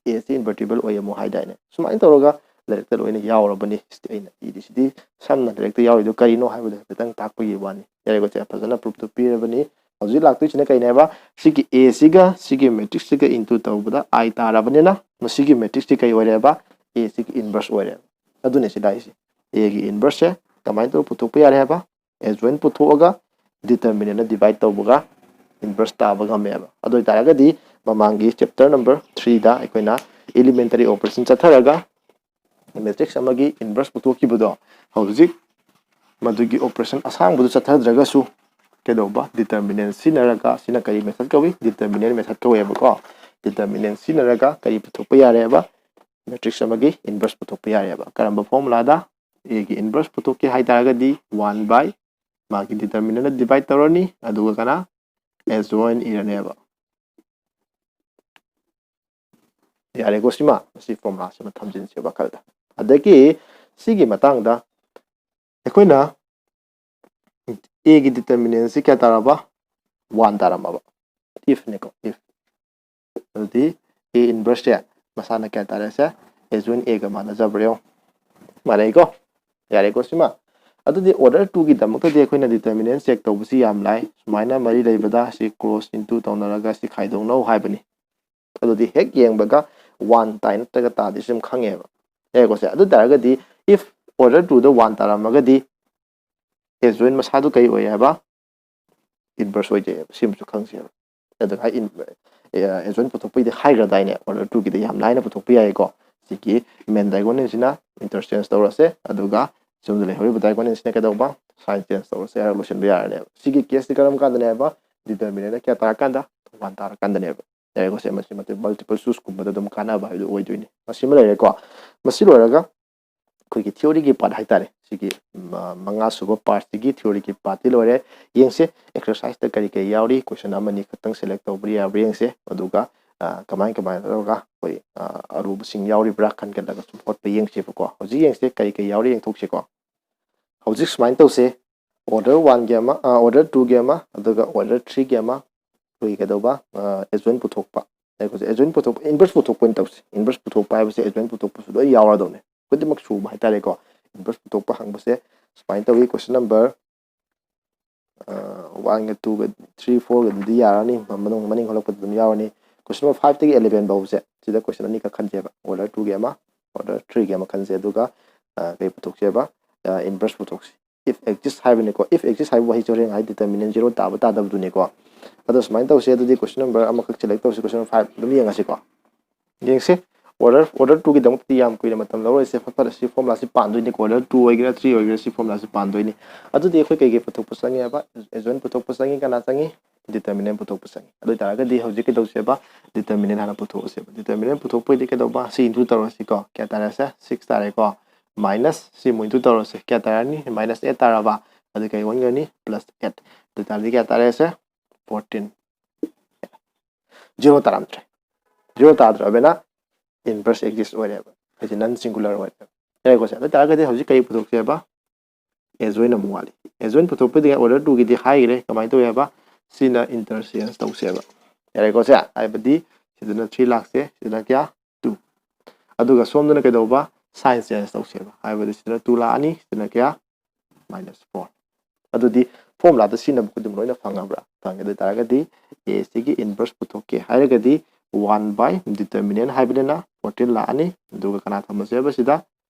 A ꯁꯤ invertible ꯑꯣꯏ ꯑꯃꯨꯛ ꯍꯥꯏꯗꯥꯏꯅꯦ? ꯁꯨꯃꯥꯏꯅ ꯇꯧꯔꯒ ꯂꯥꯏꯔꯤꯛꯇ ꯂꯣꯏꯅ ꯌꯥꯎꯔꯕꯅꯤ꯫ ꯁꯤꯗꯤ ꯑꯩꯅ ꯏꯔꯤꯁꯤꯗꯤ ꯁꯝꯅ ꯂꯥꯏꯔꯤꯛꯇ ꯌꯥꯎꯔꯤꯗꯣ ꯀꯔꯤꯅꯣ ꯍꯥꯏꯕꯗꯣ ꯍꯥꯏꯐꯦꯠꯇꯪ ꯇꯥꯛꯄꯒꯤ ꯋꯥꯅꯤ꯫ ꯌꯥꯔꯦꯀꯣ, ꯁꯦ ꯐꯖꯅ proofꯇꯨ ꯄꯤꯔꯕꯅꯤ꯫ ꯍꯧꯖꯤꯛ ꯂꯥꯛꯇꯣꯏꯁꯤꯅ ꯀꯩꯅꯦꯕ? ꯁꯤꯒꯤ A ꯁꯤꯒ ꯁꯤꯒꯤ matrixꯁꯤꯒ input ꯇꯧꯕꯗ I ꯇꯥꯔꯕꯅꯤꯅ ꯃꯁꯤꯒꯤ matrixꯁꯤ ꯀꯩ ꯑꯣꯏꯔꯦꯕ? A ꯁꯤꯒꯤ inverse ꯑꯣꯏꯔꯦꯕ꯫ ꯑꯗꯨꯅꯦ ꯁꯤ ꯂꯥꯛꯏꯁꯦ꯫ Aꯒꯤ inverseꯁꯦ ꯀꯃꯥꯏꯅ ꯇꯧꯔ ꯄꯨꯊꯣꯛꯄ ꯌꯥꯔꯦ ꯍꯥꯏꯕ? Adjoint ꯄꯨꯊꯣꯛꯑꯒ determinantꯅ divide ꯇꯧꯕꯒ inverse ꯇꯥꯕ ꯉꯝꯃꯦꯕ꯫ ꯑꯗꯨ ꯑꯣꯏꯇꯥꯔꯒꯗꯤ ꯃꯃꯥꯡꯒꯤ chapter number threeꯗ ꯑꯩꯈꯣꯏꯅ elementary operation ꯆꯠꯊꯔꯒ matrix ꯑꯃꯒꯤ inverse ꯄꯨꯊꯣꯛꯈꯤꯕꯗꯣ ꯍꯧꯖꯤꯛ ꯃꯗꯨꯒꯤ operation ꯑꯁꯥꯡꯕꯗꯨ ꯆꯠꯊꯗ꯭ꯔꯒꯁꯨ ꯀꯩꯗꯧꯕ? Determinant ꯁꯤꯖꯤꯟꯅꯔꯒ, ꯁꯤꯅ ꯀꯔꯤ method ꯀꯧꯏ? Determinant method ꯀꯧꯋꯦꯕꯀꯣ꯫ Determinant ꯁꯤꯖꯤꯟꯅꯔꯒ ꯀꯔꯤ ꯄꯨꯊꯣꯛꯄ ꯌꯥꯔꯦꯕ? Matrix ꯑꯃꯒꯤ inverse ꯄꯨꯊꯣꯛꯄ ꯌꯥꯔꯦꯕ꯫ ꯀꯔꯝꯕ formulaꯗ? Aꯒꯤ inverse ꯄꯨꯊꯣꯛꯀꯦ ꯍꯥꯏꯇꯥꯔꯒꯗꯤ one by ꯃꯥꯒꯤ determinantꯅ divide ꯇꯧꯔꯅꯤ, ꯑꯗꯨꯒ ꯀꯅꯥ? Adjoint ꯏꯔꯅꯦꯕ꯫ ꯌꯥꯔꯦꯀꯣ, ꯁꯤꯃ, ꯃꯁꯤ formulaꯁꯤꯃ ꯊꯝꯖꯤꯟꯁꯦ ꯋꯥꯈꯜꯗ꯫ ꯑꯗꯒꯤ ꯁꯤꯒꯤ ꯃꯇꯥꯡꯗ ꯑꯩꯈꯣꯏꯅ Aꯒꯤ determinantꯁꯤ ꯀꯌꯥ ꯇꯥꯔꯕ? One ꯇꯥꯔꯝꯃꯕ, ifꯅꯤꯀꯣ, if꯫ ꯑꯗꯨꯗꯤ A inverseꯁꯦ ꯃꯁꯥꯅ ꯀꯌꯥ ꯇꯥꯔꯦ? ꯁꯦ Adjoint Aꯒ ꯃꯥꯟꯅꯖꯕ꯭ꯔꯥ ꯌꯦꯡꯉꯣ꯫ ꯃꯥꯟꯅꯩꯀꯣ? ꯌꯥꯔꯦꯀꯣ ꯁꯤꯃ? ꯑꯗꯨꯗꯤ order twoꯒꯤꯗꯃꯛꯇꯗꯤ ꯑꯩꯈꯣꯏꯅ determinant check ꯇꯧꯕꯁꯤ ꯌꯥꯝ ꯂꯥꯏ꯫ ꯁꯨꯃꯥꯏꯅ ꯃꯔꯤ ꯂꯩꯕꯗ ꯁꯤ cross into ꯇꯧꯅꯔꯒ ꯁꯤ ꯈꯥꯏꯗꯣꯛꯅꯧ ꯍꯥꯏꯕꯅꯤ꯫ ꯑꯗꯨꯗꯤ ꯍꯦꯛ ꯌꯦꯡꯕꯒ one ꯇꯥꯏ ꯅꯠꯇ꯭ꯔꯒ ꯇꯥꯗꯦ, ꯁꯤ ꯑꯗꯨꯝ ꯈꯪꯉꯦꯕ꯫ ꯌꯥꯔꯦꯀꯣ ꯁꯦ? ꯑꯗꯨ ꯇꯥꯔꯒꯗꯤ if order twoꯗ one ꯇꯥꯔꯝꯃꯒꯗꯤ Adjoint ꯃꯁꯥꯗꯨ ꯀꯩ ꯑꯣꯏ ꯍꯥꯏꯕ? Inverse ꯑꯣꯏꯖꯩꯑꯕ꯫ ꯁꯤꯃꯁꯨ ꯈꯪꯁꯦꯕ꯫ ꯑꯗꯨꯒ in-, ꯑꯦ, adjoint ꯄꯨꯊꯣꯛꯄꯒꯤꯗꯤ ꯍꯥꯏꯈ꯭ꯔꯗꯥꯏꯅꯦ? Order twoꯒꯤꯗꯤ ꯌꯥꯝ ꯂꯥꯏꯅ ꯄꯨꯊꯣꯛꯄ ꯌꯥꯏꯀꯣ꯫ ꯁꯤꯒꯤ main diagonalꯁꯤꯅ interchange ꯇꯧꯔꯁꯦ, ꯑꯗꯨꯒ ꯁꯣꯝꯗ ꯂꯩꯍꯧꯔꯤꯕ diagonalꯁꯤꯅ ꯀꯩꯗꯧꯕ? Sign change ꯇꯧꯔꯁꯦ ꯍꯥꯏꯔꯒ ꯂꯣꯏꯁꯤꯟꯕ ꯌꯥꯔꯅꯦꯕ꯫ ꯁꯤꯒꯤ caseꯇꯤ ꯀꯔꯝ ꯀꯥꯟꯗꯅꯦ ꯍꯥꯏꯕ? Determinantꯅ ꯀꯌꯥ ꯇꯥꯔꯀꯥꯟꯗ? One ꯇꯥꯔꯀꯥꯟꯗꯅꯦꯕ꯫ ꯌꯥꯔꯦꯀꯣ ꯁꯦ? ꯃꯁꯤ multiple choiceꯀꯨꯝꯕꯗ ꯑꯗꯨꯝ ꯀꯥꯟꯅꯕ ꯍꯥꯏꯕꯗꯨ ꯑꯣꯏꯗꯣꯏꯅꯤ꯫ ꯃꯁꯤꯃ ꯂꯩꯔꯦꯀꯣ꯫ ꯃꯁꯤ ꯂꯣꯏꯔꯒ ꯑꯩꯈꯣꯏꯒꯤ theoryꯒꯤ part ꯍꯥꯏꯇꯥꯔꯦ, ꯁꯤꯒꯤ ꯃ-, ꯃꯉꯥ ꯁꯨꯕ partꯁꯤꯒꯤ theoryꯒꯤ partꯇꯤ ꯂꯣꯏꯔꯦ꯫ ꯌꯦꯡꯁꯦ exerciseꯇ ꯀꯔꯤ ꯀꯔꯤ ꯌꯥꯎꯔꯤ, question ꯑꯃꯅꯤ ꯈꯛꯇꯪ select ꯇꯧꯕ ꯌꯥꯕ꯭ꯔꯥ ꯌꯦꯡꯁꯦ꯫ ꯑꯗꯨꯒ, ꯑ, ꯀꯃꯥꯏ ꯀꯃꯥꯏꯅ ꯇꯧꯔꯒ ꯑꯩꯈꯣꯏ, ꯑ, ꯑꯔꯨꯕꯁꯤꯡ ꯌꯥꯎꯔꯤꯕ꯭ꯔꯥ ꯈꯟꯒꯠꯂꯒ ꯁꯨꯝ ꯍꯣꯠꯄ ꯌꯦꯡꯁꯦꯕꯀꯣ꯫ ꯍꯧꯖꯤꯛ ꯌꯦꯡꯁꯦ ꯀꯔꯤ ꯀꯔꯤ ꯌꯥꯎꯔꯤ ꯌꯦꯡꯊꯣꯛꯁꯦꯀꯣ꯫ ꯍꯧꯖꯤꯛ ꯁꯨꯃꯥꯏꯅ ꯇꯧꯁꯦ, order oneꯒꯤ ꯑꯃ, ꯑ, order twoꯒꯤ ꯑꯃ, ꯑꯗꯨꯒ order threeꯒꯤ ꯑꯃ, ꯑꯩꯈꯣꯏꯒꯤ ꯀꯩꯗꯧꯕ, adjoint ꯄꯨꯊꯣꯛꯄ꯫ ꯑꯩꯈꯣꯏꯁꯦ adjoint ꯄꯨꯊꯣꯛꯄ, inverse ꯄꯨꯊꯣꯛꯄ ꯑꯣꯏꯅ ꯇꯧꯁꯤ꯫ Inverse ꯄꯨꯊꯣꯛꯄ ꯍꯥꯏꯕꯁꯦ adjoint ꯄꯨꯊꯣꯛꯄꯁꯨ ꯂꯣꯏ ꯌꯥꯎꯔꯗꯧꯅꯦ, ꯈꯨꯗꯤꯡꯃꯛ ꯁꯨꯕ ꯍꯥꯏꯇꯥꯔꯦꯀꯣ꯫ Inverse ꯄꯨꯊꯣꯛꯄ ꯍꯪꯕꯁꯦ ꯁꯨꯃꯥꯏꯅ ꯇꯧꯏ꯫ Question number ꯋꯥꯟꯒ ꯇꯨꯒ ꯊ꯭ꯔꯤ ꯐꯣꯔꯒꯗꯨꯗꯤ ꯌꯥꯔꯅꯤ, ꯃꯅꯨꯡ ꯃꯅꯤꯡ ꯍꯜꯂꯛꯄꯗ ꯑꯗꯨꯝ ꯌꯥꯎꯔꯅꯤ꯫ Question number five ꯇꯒꯤ eleven ꯐꯥꯎꯕꯁꯦ ꯁꯤꯗ question ꯑꯅꯤꯈꯛ ꯈꯟꯁꯦꯕ, order ꯇꯨꯒꯤ ꯑꯃ, order ꯊ꯭ꯔꯤꯒꯤ ꯑꯃ ꯈꯟꯁꯦ꯫ ꯑꯗꯨꯒ ꯀꯩ ꯄꯨꯊꯣꯛꯁꯦꯕ? Inverse ꯄꯨꯊꯣꯛꯁꯤ꯫ If exists ꯍꯥꯏꯕꯅꯤꯀꯣ꯫ If exists ꯍꯥꯏꯕ ꯋꯥꯍꯩꯁꯦ ꯍꯣꯔꯦꯟ ꯉꯥꯏ determinant zero ꯇꯥꯕ ꯇꯥꯗꯕꯗꯨꯅꯤꯀꯣ꯫ ꯑꯗꯣ ꯁꯨꯃꯥꯏꯅ ꯇꯧꯁꯦ꯫ ꯑꯗꯨꯗꯤ question number ꯑꯃꯈꯛ select ꯇꯧꯁꯤ, question number five ꯑꯗꯨꯝ ꯌꯦꯡꯉꯁꯤꯀꯣ꯫ ꯌꯦꯡꯁꯤ꯫ Order, order ꯇꯨꯒꯤꯗꯃꯛꯇꯗꯤ ꯌꯥꯝ ꯀꯨꯏꯅ ꯃꯇꯝ ꯂꯧꯔꯣꯏꯁꯦ꯫ ꯐꯠ ꯐꯠ ꯁꯤ formula ꯁꯤ ꯄꯥꯟꯗꯣꯏꯅꯤꯀꯣ꯫ Order ꯇꯨ ꯑꯣꯏꯒꯦꯔꯥ ꯊ꯭ꯔꯤ ꯑꯣꯏꯒꯦꯔꯥ ꯁꯤ formula ꯁꯤ ꯄꯥꯟꯗꯣꯏꯅꯤ꯫ ꯑꯗꯨꯗꯤ ꯑꯩꯈꯣꯏ ꯀꯩꯀꯩ ꯄꯨꯊꯣꯛꯄ ꯆꯪꯉꯤ ꯍꯥꯏꯕ? Adjoint ꯄꯨꯊꯣꯛꯄ ꯆꯪꯉꯤ꯫ ꯀꯅꯥ ꯆꯪꯉꯤ? Determinant ꯄꯨꯊꯣꯛꯄ ꯆꯪꯉꯤ꯫ ꯑꯗꯨ ꯑꯣꯏꯇꯥꯔꯒꯗꯤ ꯍꯧꯖꯤꯛ ꯀꯩꯗꯧꯁꯦꯕ? Determinant ꯍꯥꯟꯅ ꯄꯨꯊꯣꯛꯑꯁꯦꯕ꯫ Determinant ꯄꯨꯊꯣꯛꯄꯒꯤꯗꯤ ꯀꯩꯗꯧꯕ? ꯁꯤ into ꯇꯧꯔꯁꯤꯀꯣ꯫ ꯀꯌꯥ ꯇꯥꯔꯦꯁꯦ? Six ꯇꯥꯔꯦꯀꯣ꯫ Minus ꯁꯤ ꯑꯃꯨꯛ into ꯇꯧꯔꯁꯦ꯫ ꯀꯌꯥ ꯇꯥꯔꯅꯤ? Minus eight ꯇꯥꯔꯕ? ꯑꯗꯨ ꯀꯩ ꯑꯣꯟꯒꯅꯤ? Plus eight꯫ ꯑꯗꯨ ꯑꯣꯏꯇꯥꯔꯗꯤ ꯀꯌꯥ ꯇꯥꯔꯦꯁꯦ? Fourteen꯫ Zero ꯇꯥꯔꯝꯗ꯭ꯔꯦ꯫ Zero ꯇꯥꯗ꯭ꯔꯕꯅꯤꯅ inverse exist ꯑꯣꯏꯔꯦꯕ, ꯍꯥꯏꯗꯤ non singular ꯑꯣꯏꯔꯦꯕ꯫ ꯌꯥꯔꯦꯀꯣ ꯁꯦ? ꯑꯗꯨ ꯑꯣꯏꯇꯥꯔꯒꯗꯤ ꯍꯧꯖꯤꯛ ꯀꯔꯤ ꯄꯨꯊꯣꯛꯁꯦꯕ? Adjoint ꯑꯃꯨꯛ ꯋꯥꯠꯂꯤ꯫ Adjoint ꯄꯨꯊꯣꯛꯄꯗꯤ order ꯇꯨꯒꯤꯗꯤ ꯍꯥꯏꯈ꯭ꯔꯦ꯫ ꯀꯃꯥꯏꯅ ꯇꯧꯋꯦ ꯍꯥꯏꯕ? ꯁꯤꯅ interchange ꯇꯧꯁꯦꯕ꯫ ꯌꯥꯔꯦꯀꯣ ꯁꯦ? ꯍꯥꯏꯕꯗꯤ ꯁꯤꯗꯅ three ꯂꯥꯛꯁꯦ, ꯁꯤꯗꯅ ꯀꯌꯥ? Two꯫ ꯑꯗꯨꯒ ꯁꯣꯝꯗꯅ ꯀꯩꯗꯧꯕ? Sign change ꯇꯧꯁꯦꯕ꯫ ꯍꯥꯏꯕꯗꯤ ꯁꯤꯗꯅ two ꯂꯥꯛꯑꯅꯤ, ꯁꯤꯗꯅ ꯀꯌꯥ? Minus four꯫ ꯑꯗꯨꯗꯤ formula ꯗ ꯁꯤꯖꯤꯟꯅꯕ ꯈꯨꯗꯤꯡꯃꯛ ꯂꯣꯏꯅ ꯐꯪꯉꯕ꯭ꯔꯥ? ꯐꯪꯉꯦ꯫ ꯑꯗꯨ ꯑꯣꯏꯇꯥꯔꯒꯗꯤ A ꯁꯤꯒꯤ inverse ꯄꯨꯊꯣꯛꯀꯦ ꯍꯥꯏꯔꯒꯗꯤ one by determinant ꯍꯥꯏꯕꯅꯤꯅ fourteen ꯂꯥꯛꯑꯅꯤ꯫ ꯑꯗꯨꯒ ꯀꯅꯥ ꯊꯝꯃꯁꯦꯕ ꯁꯤꯗ?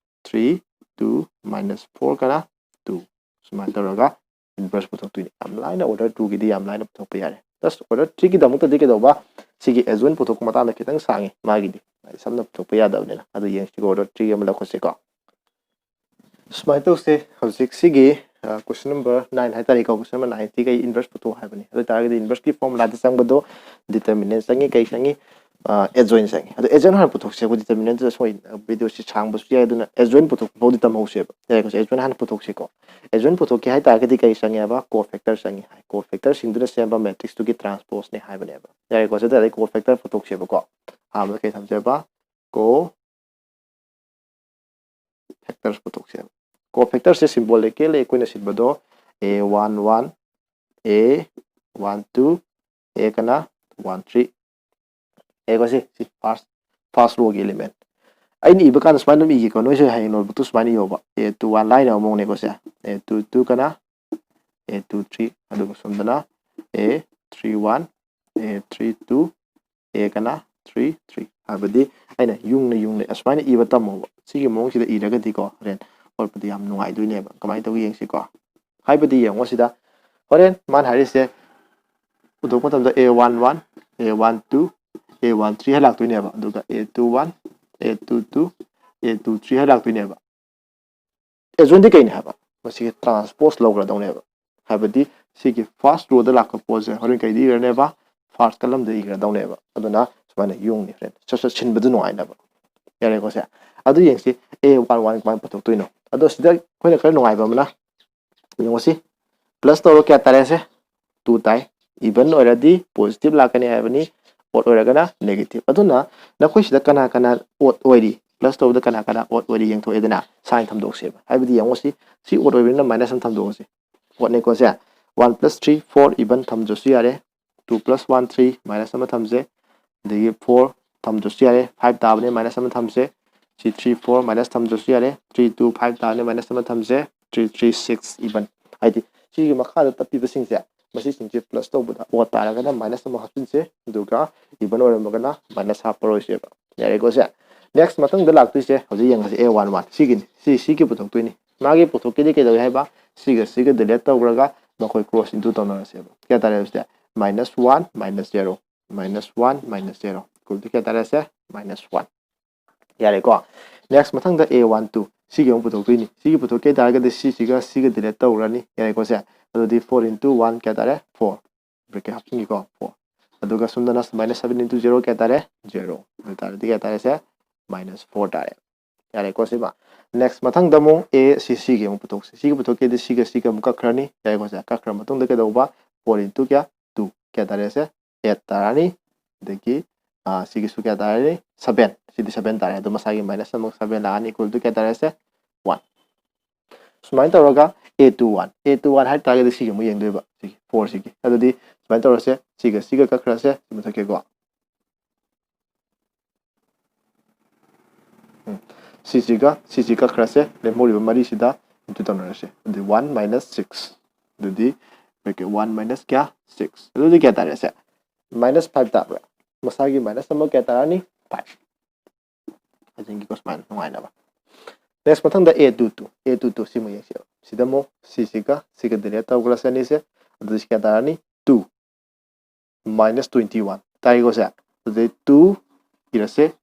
Three, two, minus four ꯀꯅꯥ? Two꯫ ꯁꯨꯃꯥꯏꯅ ꯇꯧꯔꯒ inverse ꯄꯨꯊꯣꯛꯇꯣꯏꯅꯤ꯫ ꯌꯥꯝ ꯂꯥꯏꯅ order ꯇꯨꯒꯤꯗꯤ ꯌꯥꯝ ꯂꯥꯏꯅ ꯄꯨꯊꯣꯛꯄ ꯌꯥꯔꯦ꯫ Just order ꯊ꯭ꯔꯤꯒꯤꯗꯃꯛꯇꯗꯤ ꯀꯩꯗꯧꯕ? ꯁꯤꯒꯤ adjoint ꯄꯨꯊꯣꯛꯄ ꯃꯇꯥꯡꯗ ꯈꯤꯇꯪ ꯁꯥꯡꯉꯤ ꯃꯥꯒꯤꯗꯤ꯫ ꯁꯝꯅ ꯄꯨꯊꯣꯛꯄ ꯌꯥꯗꯕꯅꯤꯅ꯫ ꯑꯗꯨ ꯌꯦꯡꯁꯤꯀꯣ, order ꯊ꯭ꯔꯤ ꯑꯃ ꯂꯧꯈꯠꯁꯤꯀꯣ꯫ ꯁꯨꯃꯥꯏꯅ ꯇꯧꯁꯦ꯫ ꯍꯧꯖꯤꯛ ꯁꯤꯒꯤ, ꯑ, question number nine ꯍꯥꯏꯇꯥꯔꯦꯀꯣ, question number nine ꯁꯤ ꯀꯩ inverse ꯄꯨꯊꯣꯛ ꯍꯥꯏꯕꯅꯤ꯫ ꯑꯗꯨ ꯑꯣꯏꯇꯥꯔꯒꯗꯤ inverse ꯀꯤ formula ꯗ ꯆꯪꯕꯗꯣ determinant ꯆꯪꯉꯤ, ꯀꯩ ꯆꯪꯉꯤ? ꯑ, adjoint ꯆꯪꯉꯤ꯫ ꯑꯗꯣ adjoint ꯍꯥꯟꯅ ꯄꯨꯊꯣꯛꯁꯦ꯫ ꯑꯩꯈꯣꯏ determinant ꯁꯣꯏ, video ꯁꯤ ꯁꯥꯡꯕꯁꯨ ꯌꯥꯏ, ꯑꯗꯨꯅ adjoint ꯄꯨꯊꯣꯛꯄ ꯐꯥꯎꯗꯤ ꯇꯝꯍꯧꯁꯦꯕ꯫ ꯌꯥꯔꯦꯀꯣ? Adjoint ꯍꯥꯟꯅ ꯄꯨꯊꯣꯛꯁꯤꯀꯣ꯫ Adjoint ꯄꯨꯊꯣꯛꯀꯦ ꯍꯥꯏꯇꯥꯔꯒꯗꯤ ꯀꯩ ꯆꯪꯉꯦ ꯍꯥꯏꯕ? Cofactor ꯆꯪꯉꯤ ꯍꯥꯏ꯫ Cofactor ꯁꯤꯡꯗꯨꯅ ꯁꯦꯝꯕ matrix ꯇꯨꯒꯤ transpose ꯅꯤ ꯍꯥꯏꯕꯅꯦꯕ꯫ ꯌꯥꯔꯦꯀꯣ? ꯁꯤꯗ ꯑꯩ cofactor ꯄꯨꯊꯣꯛꯁꯦꯕꯀꯣ꯫ ꯑꯍꯥꯟꯕꯗ ꯀꯩ ꯊꯝꯁꯦꯕ? Co factors ꯄꯨꯊꯣꯛꯁꯦꯕ꯫ Cofactor ꯁꯦ symbolic ꯀꯤ ꯂꯩ, ꯑꯩꯈꯣꯏꯅ ꯁꯤꯟꯕꯗꯣ A one one, A one two, ꯑꯦ ꯀꯅꯥ ꯋꯥꯟ ꯊ꯭ꯔꯤ꯫ ꯑꯦꯀꯣ ꯁꯤ ꯁꯤ ꯐꯥꯔꯁ ꯐꯥꯔꯁ ꯔꯣꯒꯤ ꯑꯦꯂꯤꯃꯦꯟ꯫ ꯑꯩꯅ ꯏꯕ ꯀꯥꯟꯗ ꯁꯨꯃꯥꯏꯅ ꯑꯗꯨꯝ ꯏꯒꯦꯀꯣ, ꯅꯣꯏꯁꯨ ꯍꯌꯦꯡ ꯅꯣꯠꯕꯨꯛꯇꯨ ꯁꯨꯃꯥꯏꯅ ꯏꯌꯣꯕ꯫ ꯑꯦ ꯇꯨ ꯋꯥꯟ ꯂꯥꯏꯅ ꯃꯑꯣꯡꯅꯦꯀꯣ ꯁꯦ꯫ ꯑꯦ ꯇꯨ ꯇꯨ ꯀꯅꯥ ꯑꯦ ꯇꯨ ꯊ꯭ꯔꯤ꯫ ꯑꯗꯨꯒ ꯁꯣꯝꯗꯅ ꯑꯦ ꯊ꯭ꯔꯤ ꯋꯥꯟ ꯑꯦ ꯊ꯭ꯔꯤ ꯇꯨ ꯑꯦ ꯀꯅꯥ ꯊ꯭ꯔꯤ ꯊ꯭ꯔꯤ꯫ ꯍꯥꯏꯕꯗꯤ ꯑꯩꯅ ꯌꯨꯡꯅ ꯌꯨꯡꯅ ꯑꯁꯨꯃꯥꯏꯅ ꯏꯕ ꯇꯝꯃꯣꯕ꯫ ꯁꯤꯒꯤ ꯃꯑꯣꯡꯁꯤꯗ ꯏꯔꯒꯗꯤꯀꯣ ꯍꯣꯔꯦꯟ ꯍꯣꯠꯄꯗ ꯌꯥꯝ ꯅꯨꯡꯉꯥꯏꯗꯣꯏꯅꯦꯕ꯫ ꯀꯃꯥꯏꯅ ꯇꯧꯒꯦ ꯌꯦꯡꯁꯤꯀꯣ꯫ ꯍꯥꯏꯕꯗꯤ ꯌꯦꯡꯉꯣ ꯁꯤꯗ ꯍꯣꯔꯦꯟ ꯃꯥꯅ ꯍꯥꯏꯔꯤꯁꯦ ꯄꯨꯊꯣꯛꯄ ꯃꯇꯝꯗ ꯑꯦ ꯋꯥꯟ ꯋꯥꯟ ꯑꯦ ꯋꯥꯟ ꯇꯨ ꯑꯦ ꯋꯥꯟ ꯊ꯭ꯔꯤ ꯍꯥꯏ ꯂꯥꯛꯇꯣꯏꯅꯦꯕ꯫ ꯑꯗꯨꯒ ꯑꯦ ꯇꯨ ꯋꯥꯟ ꯑꯦ ꯇꯨ ꯇꯨ ꯑꯦ ꯇꯨ ꯊ꯭ꯔꯤ ꯍꯥꯏ ꯂꯥꯛꯇꯣꯏꯅꯦꯕ꯫ ꯑꯦꯖꯣꯟꯗꯤ ꯀꯩꯅꯤ ꯍꯥꯏꯕ? ꯃꯁꯤꯒꯤ ꯇ꯭ꯔꯥꯟꯁꯄꯣꯁ ꯂꯧꯈ꯭ꯔꯗꯧꯅꯦꯕ꯫ ꯍꯥꯏꯕꯗꯤ ꯁꯤꯒꯤ ꯐꯥꯔꯁ ꯔꯣꯗ ꯂꯥꯛꯄ ꯄꯣꯠꯁꯦ ꯍꯣꯔꯦꯟ ꯀꯩꯗ ꯏꯔꯅꯦꯕ? ꯐꯥꯔꯁ ꯀꯂꯝꯗ ꯏꯔꯗꯧꯅꯦꯕ꯫ ꯑꯗꯨꯅ ꯁꯨꯃꯥꯏꯅ ꯌꯨꯡꯅꯤ ꯐ꯭ꯔꯦꯟ, ꯁꯠ ꯁꯠ ꯁꯤꯟꯕꯗꯨ ꯅꯨꯡꯉꯥꯏꯅꯕ꯫ ꯌꯥꯔꯦꯀꯣ ꯁꯦ? ꯑꯗꯨ ꯌꯦꯡꯁꯤ ꯑꯦ ꯋꯥꯟ ꯋꯥꯟ ꯀꯃꯥꯏꯅ ꯄꯨꯊꯣꯛꯇꯣꯏꯅꯣ꯫ ꯑꯗꯣ ꯁꯤꯗ ꯑꯩꯈꯣꯏꯅ ꯈꯔ ꯅꯨꯡꯉꯥꯏꯕ ꯑꯃꯅ ꯌꯦꯡꯉꯣ ꯁꯤ, ꯄ꯭ꯂꯁ ꯇꯧꯔ ꯀꯌꯥ ꯇꯥꯔꯦ ꯁꯦ? ꯇꯨ ꯇꯥꯏ꯫ ꯏꯚꯟ ꯑꯣꯏꯔꯗꯤ ꯄꯣꯖꯤꯇꯤꯚ ꯂꯥꯛꯀꯅꯤ ꯍꯥꯏꯕꯅꯤ, ꯑꯣꯗ ꯑꯣꯏꯔꯒꯅ ꯅꯦꯒꯦꯇꯤꯚ꯫ ꯑꯗꯨꯅ ꯅꯈꯣꯏ ꯁꯤꯗ ꯀꯅꯥ ꯀꯅꯥ ꯑꯣꯗ ꯑꯣꯏꯔꯤ, ꯄ꯭ꯂꯁ ꯇꯧꯕꯗ ꯀꯅꯥ ꯀꯅꯥ ꯑꯣꯗ ꯑꯣꯏꯔꯤ ꯌꯦꯡꯊꯣꯛꯑꯦꯗꯅ, ꯁꯥꯏꯟ ꯊꯝꯗꯣꯛꯁꯦꯕ꯫ ꯍꯥꯏꯕꯗꯤ ꯌꯦꯡꯉꯣ ꯁꯤ, ꯁꯤ ꯑꯣꯗ ꯑꯣꯏꯕꯅꯤꯅ ꯃꯥꯏꯅꯁ ꯑꯃ ꯊꯝꯗꯣꯛꯑꯁꯤ꯫ ꯑꯣꯗꯅꯤꯀꯣ ꯁꯦ꯫ One plus three four even ꯊꯝꯗ꯭ꯔꯁꯨ ꯌꯥꯔꯦ꯫ Two plus one three minus ꯑꯃ ꯊꯝꯁꯦ꯫ ꯑꯗꯒꯤ ꯐꯣꯔ ꯊꯝꯗ꯭ꯔꯁꯨ ꯌꯥꯔꯦ, ꯐꯥꯏꯚ ꯇꯥꯕꯅꯦ ꯃꯥꯏꯅꯁ ꯑꯃ ꯊꯝꯁꯦ꯫ ꯁꯤ ꯊ꯭ꯔꯤ ꯐꯣꯔ ꯃꯥꯏꯅꯁ ꯊꯝꯗ꯭ꯔꯁꯨ ꯌꯥꯔꯦ꯫ ꯊ꯭ꯔꯤ ꯇꯨ ꯐꯥꯏꯚ ꯇꯥꯕꯅꯦ ꯃꯥꯏꯅꯁ ꯑꯃ ꯊꯝꯁꯦ꯫ Three three six even. ꯍꯥꯏꯗꯤ ꯁꯤꯒꯤ ꯃꯈꯥꯗ ꯇꯞꯄꯤꯕꯁꯤꯡꯁꯦ, ꯃꯁꯤꯁꯤꯡꯁꯦ ꯄ꯭ꯂꯁ ꯇꯧꯕꯗ ꯑꯣꯗ ꯇꯥꯔꯒꯅ ꯃꯥꯏꯅꯁ ꯑꯃ ꯍꯥꯞꯆꯤꯟꯁꯦ, ꯑꯗꯨꯒ ꯏꯚꯟ ꯑꯣꯏꯔꯝꯃꯒꯅ ꯃꯥꯏꯅꯁ ꯍꯥꯞꯄꯔꯣꯏꯁꯦꯕ꯫ ꯌꯥꯔꯦꯀꯣ ꯁꯦ? ꯅꯦꯛꯁ ꯃꯊꯪꯗ ꯂꯥꯛꯇꯣꯏꯁꯦ ꯍꯧꯖꯤꯛ ꯌꯦꯡꯉꯁꯤ, ꯑꯦ ꯋꯥꯟ ꯋꯥꯟ ꯁꯤꯒꯤꯅꯤ꯫ ꯁꯤ ꯁꯤꯒꯤ ꯄꯨꯊꯣꯛꯇꯣꯏꯅꯤ꯫ ꯃꯥꯒꯤ ꯄꯨꯊꯣꯛꯀꯦꯗꯤ ꯀꯩꯗꯧꯏ ꯍꯥꯏꯕ? ꯁꯤꯒ ꯁꯤꯒ ꯗꯤꯂꯦꯠ ꯇꯧꯈ꯭ꯔꯒ ꯃꯈꯣꯏ ꯀ꯭ꯔꯣꯁ ꯏꯟꯇꯨ ꯇꯧꯅꯔꯁꯦꯕ꯫ ꯀꯌꯥ ꯇꯥꯔꯦ ꯑꯗꯨꯗꯤ? Minus one minus zero. Minus one minus zero equal to ꯀꯌꯥ ꯇꯥꯔꯦꯁꯦ? Minus one. ꯌꯥꯔꯦꯀꯣ? ꯅꯦꯛꯁ ꯃꯊꯪꯗ ꯑꯦ ꯋꯥꯟ ꯇꯨ ꯁꯤꯒꯤ ꯑꯃꯨꯛ ꯄꯨꯊꯣꯛꯇꯣꯏꯅꯤ꯫ ꯁꯤꯒꯤ ꯄꯨꯊꯣꯛꯀꯦ ꯍꯥꯏ ꯇꯥꯔꯒꯗꯤ ꯁꯤꯁꯤꯒ ꯁꯤꯒ ꯗꯤꯂꯦꯠ ꯇꯧꯔꯅꯤ꯫ ꯌꯥꯔꯦꯀꯣ ꯁꯦ? ꯑꯗꯨꯗꯤ ꯐꯣꯔ ꯏꯟꯇꯨ ꯋꯥꯟ ꯀꯌꯥ ꯇꯥꯔꯦ? ꯐꯣꯔ꯫ ꯕ꯭ꯔꯦꯀꯦꯠ ꯍꯥꯞꯆꯤꯟꯈꯤꯀꯣ, ꯐꯣꯔ꯫ ꯑꯗꯨꯒ ꯁꯣꯝꯗꯅ ꯃꯥꯏꯅꯁ ꯁꯕꯦꯟ ꯏꯟꯇꯨ ꯖꯦꯔꯣ ꯀꯌꯥ ꯇꯥꯔꯦ? ꯖꯦꯔꯣ꯫ ꯑꯗꯨ ꯇꯥꯔꯗꯤ ꯀꯌꯥ ꯇꯥꯔꯦꯁꯦ? ꯃꯥꯏꯅꯁ ꯐꯣꯔ ꯇꯥꯔꯦ꯫ ꯌꯥꯔꯦꯀꯣ ꯁꯤꯃ꯫ ꯅꯦꯛꯁ ꯃꯊꯪꯗ ꯑꯃꯨꯛ ꯑꯦ ꯁꯤ ꯁꯤꯒꯤ ꯑꯃꯨꯛ ꯄꯨꯊꯣꯛꯁꯤ꯫ ꯁꯤꯒꯤ ꯄꯨꯊꯣꯛꯀꯦꯗꯤ ꯁꯤꯒ ꯁꯤꯒ ꯑꯃꯨꯛ ꯀꯛꯈ꯭ꯔꯅꯤ꯫ ꯌꯥꯔꯦꯀꯣ ꯁꯦ? ꯀꯛꯈ꯭ꯔ ꯃꯇꯨꯡꯗ ꯀꯩꯗꯧꯕ? ꯐꯣꯔ ꯏꯟꯇꯨ ꯀꯌꯥ? ꯇꯨ꯫ ꯀꯌꯥ ꯇꯥꯔꯦꯁꯦ? ꯑꯦꯠ ꯇꯥꯔꯅꯤ꯫ ꯑꯗꯒꯤ, ꯑꯥ, ꯁꯤꯒꯤꯁꯨ ꯀꯌꯥ ꯇꯥꯔꯅꯤ? ꯁꯕꯦꯟ꯫ ꯁꯤꯗꯤ ꯁꯕꯦꯟ ꯇꯥꯔꯦ꯫ ꯑꯗꯣ ꯃꯁꯥꯒꯤ ꯃꯥꯏꯅꯁ ꯑꯃꯨꯛ ꯁꯕꯦꯟ ꯂꯥꯛꯑꯅꯤ, ꯏꯀ꯭ꯋꯦꯜ ꯇꯨ ꯀꯌꯥ ꯇꯥꯔꯦꯁꯦ? ꯋꯥꯟ꯫ ꯁꯨꯃꯥꯏꯅ ꯇꯧꯔꯒ ꯑꯦ ꯇꯨ ꯋꯥꯟ꯫ ꯑꯦ ꯇꯨ ꯋꯥꯟ ꯍꯥꯏ ꯇꯥꯔꯒꯗꯤ ꯁꯤꯒꯤ ꯑꯃꯨꯛ ꯌꯦꯡꯗꯣꯏꯕ, ꯁꯤꯒꯤ ꯐꯣꯔꯁꯤꯒꯤ꯫ ꯑꯗꯨꯗꯤ ꯁꯨꯃꯥꯏꯅ ꯇꯧꯔꯁꯦ, ꯁꯤꯒ ꯁꯤꯒ ꯀꯛꯈ꯭ꯔꯁꯦ, ꯁꯤ ꯃꯨꯊꯠꯀꯦꯀꯣ꯫ ꯎꯝ, ꯁꯤꯁꯤꯒ ꯁꯤꯁꯤ ꯀꯛꯈ꯭ꯔꯁꯦ, ꯂꯦꯝꯍꯧꯔꯤꯕ ꯃꯔꯤꯁꯤꯗ ꯏꯟꯇꯨ ꯇꯧꯅꯔꯁꯦ꯫ ꯑꯗꯨꯗꯤ ꯋꯥꯟ ꯃꯥꯏꯅꯁ ꯁꯤꯛꯁ, ꯑꯗꯨꯗꯤ ꯕ꯭ꯔꯦꯀꯦꯠ ꯋꯥꯟ ꯃꯥꯏꯅꯁ ꯀꯌꯥ? ꯁꯤꯛꯁ꯫ ꯑꯗꯨꯗꯤ ꯀꯌꯥ ꯇꯥꯔꯦ? ꯁꯦ ꯃꯥꯏꯅꯁ ꯐꯥꯏꯚ ꯇꯥꯕ꯭ꯔꯥ? ꯃꯁꯥꯒꯤ ꯃꯥꯏꯅꯁ ꯑꯃ ꯀꯌꯥ ꯇꯥꯔꯅꯤ? ꯐꯥꯏꯚ꯫ ꯍꯥꯏꯖꯤꯟꯈꯤꯀꯣ ꯁꯨꯃꯥꯏꯅ ꯅꯨꯡꯉꯥꯏꯅꯕ꯫ ꯅꯦꯛꯁ, ꯃꯊꯪꯗ ꯑꯦ ꯇꯨ ꯇꯨ, ꯑꯦ ꯇꯨ ꯇꯨ ꯁꯤꯃꯨꯛ ꯌꯦꯡꯁꯦꯕ꯫ ꯁꯤꯗ ꯑꯃꯨꯛ ꯁꯤꯁꯤꯒ ꯁꯤꯒ ꯗꯤꯂꯦꯠ ꯇꯧꯈ꯭ꯔꯁꯦ ꯑꯅꯤꯁꯦ꯫ ꯑꯗꯨꯗꯤ ꯁꯤ ꯀꯌꯥ ꯇꯥꯔꯅꯤ? ꯇꯨ ꯃꯥꯏꯅꯁ ꯇ꯭ꯋꯦꯟꯇꯤ ꯋꯥꯟ ꯇꯥꯏꯀꯣ ꯁꯦ꯫ ꯑꯗꯨꯗꯤ ꯇꯨ ꯏꯔꯁꯦ,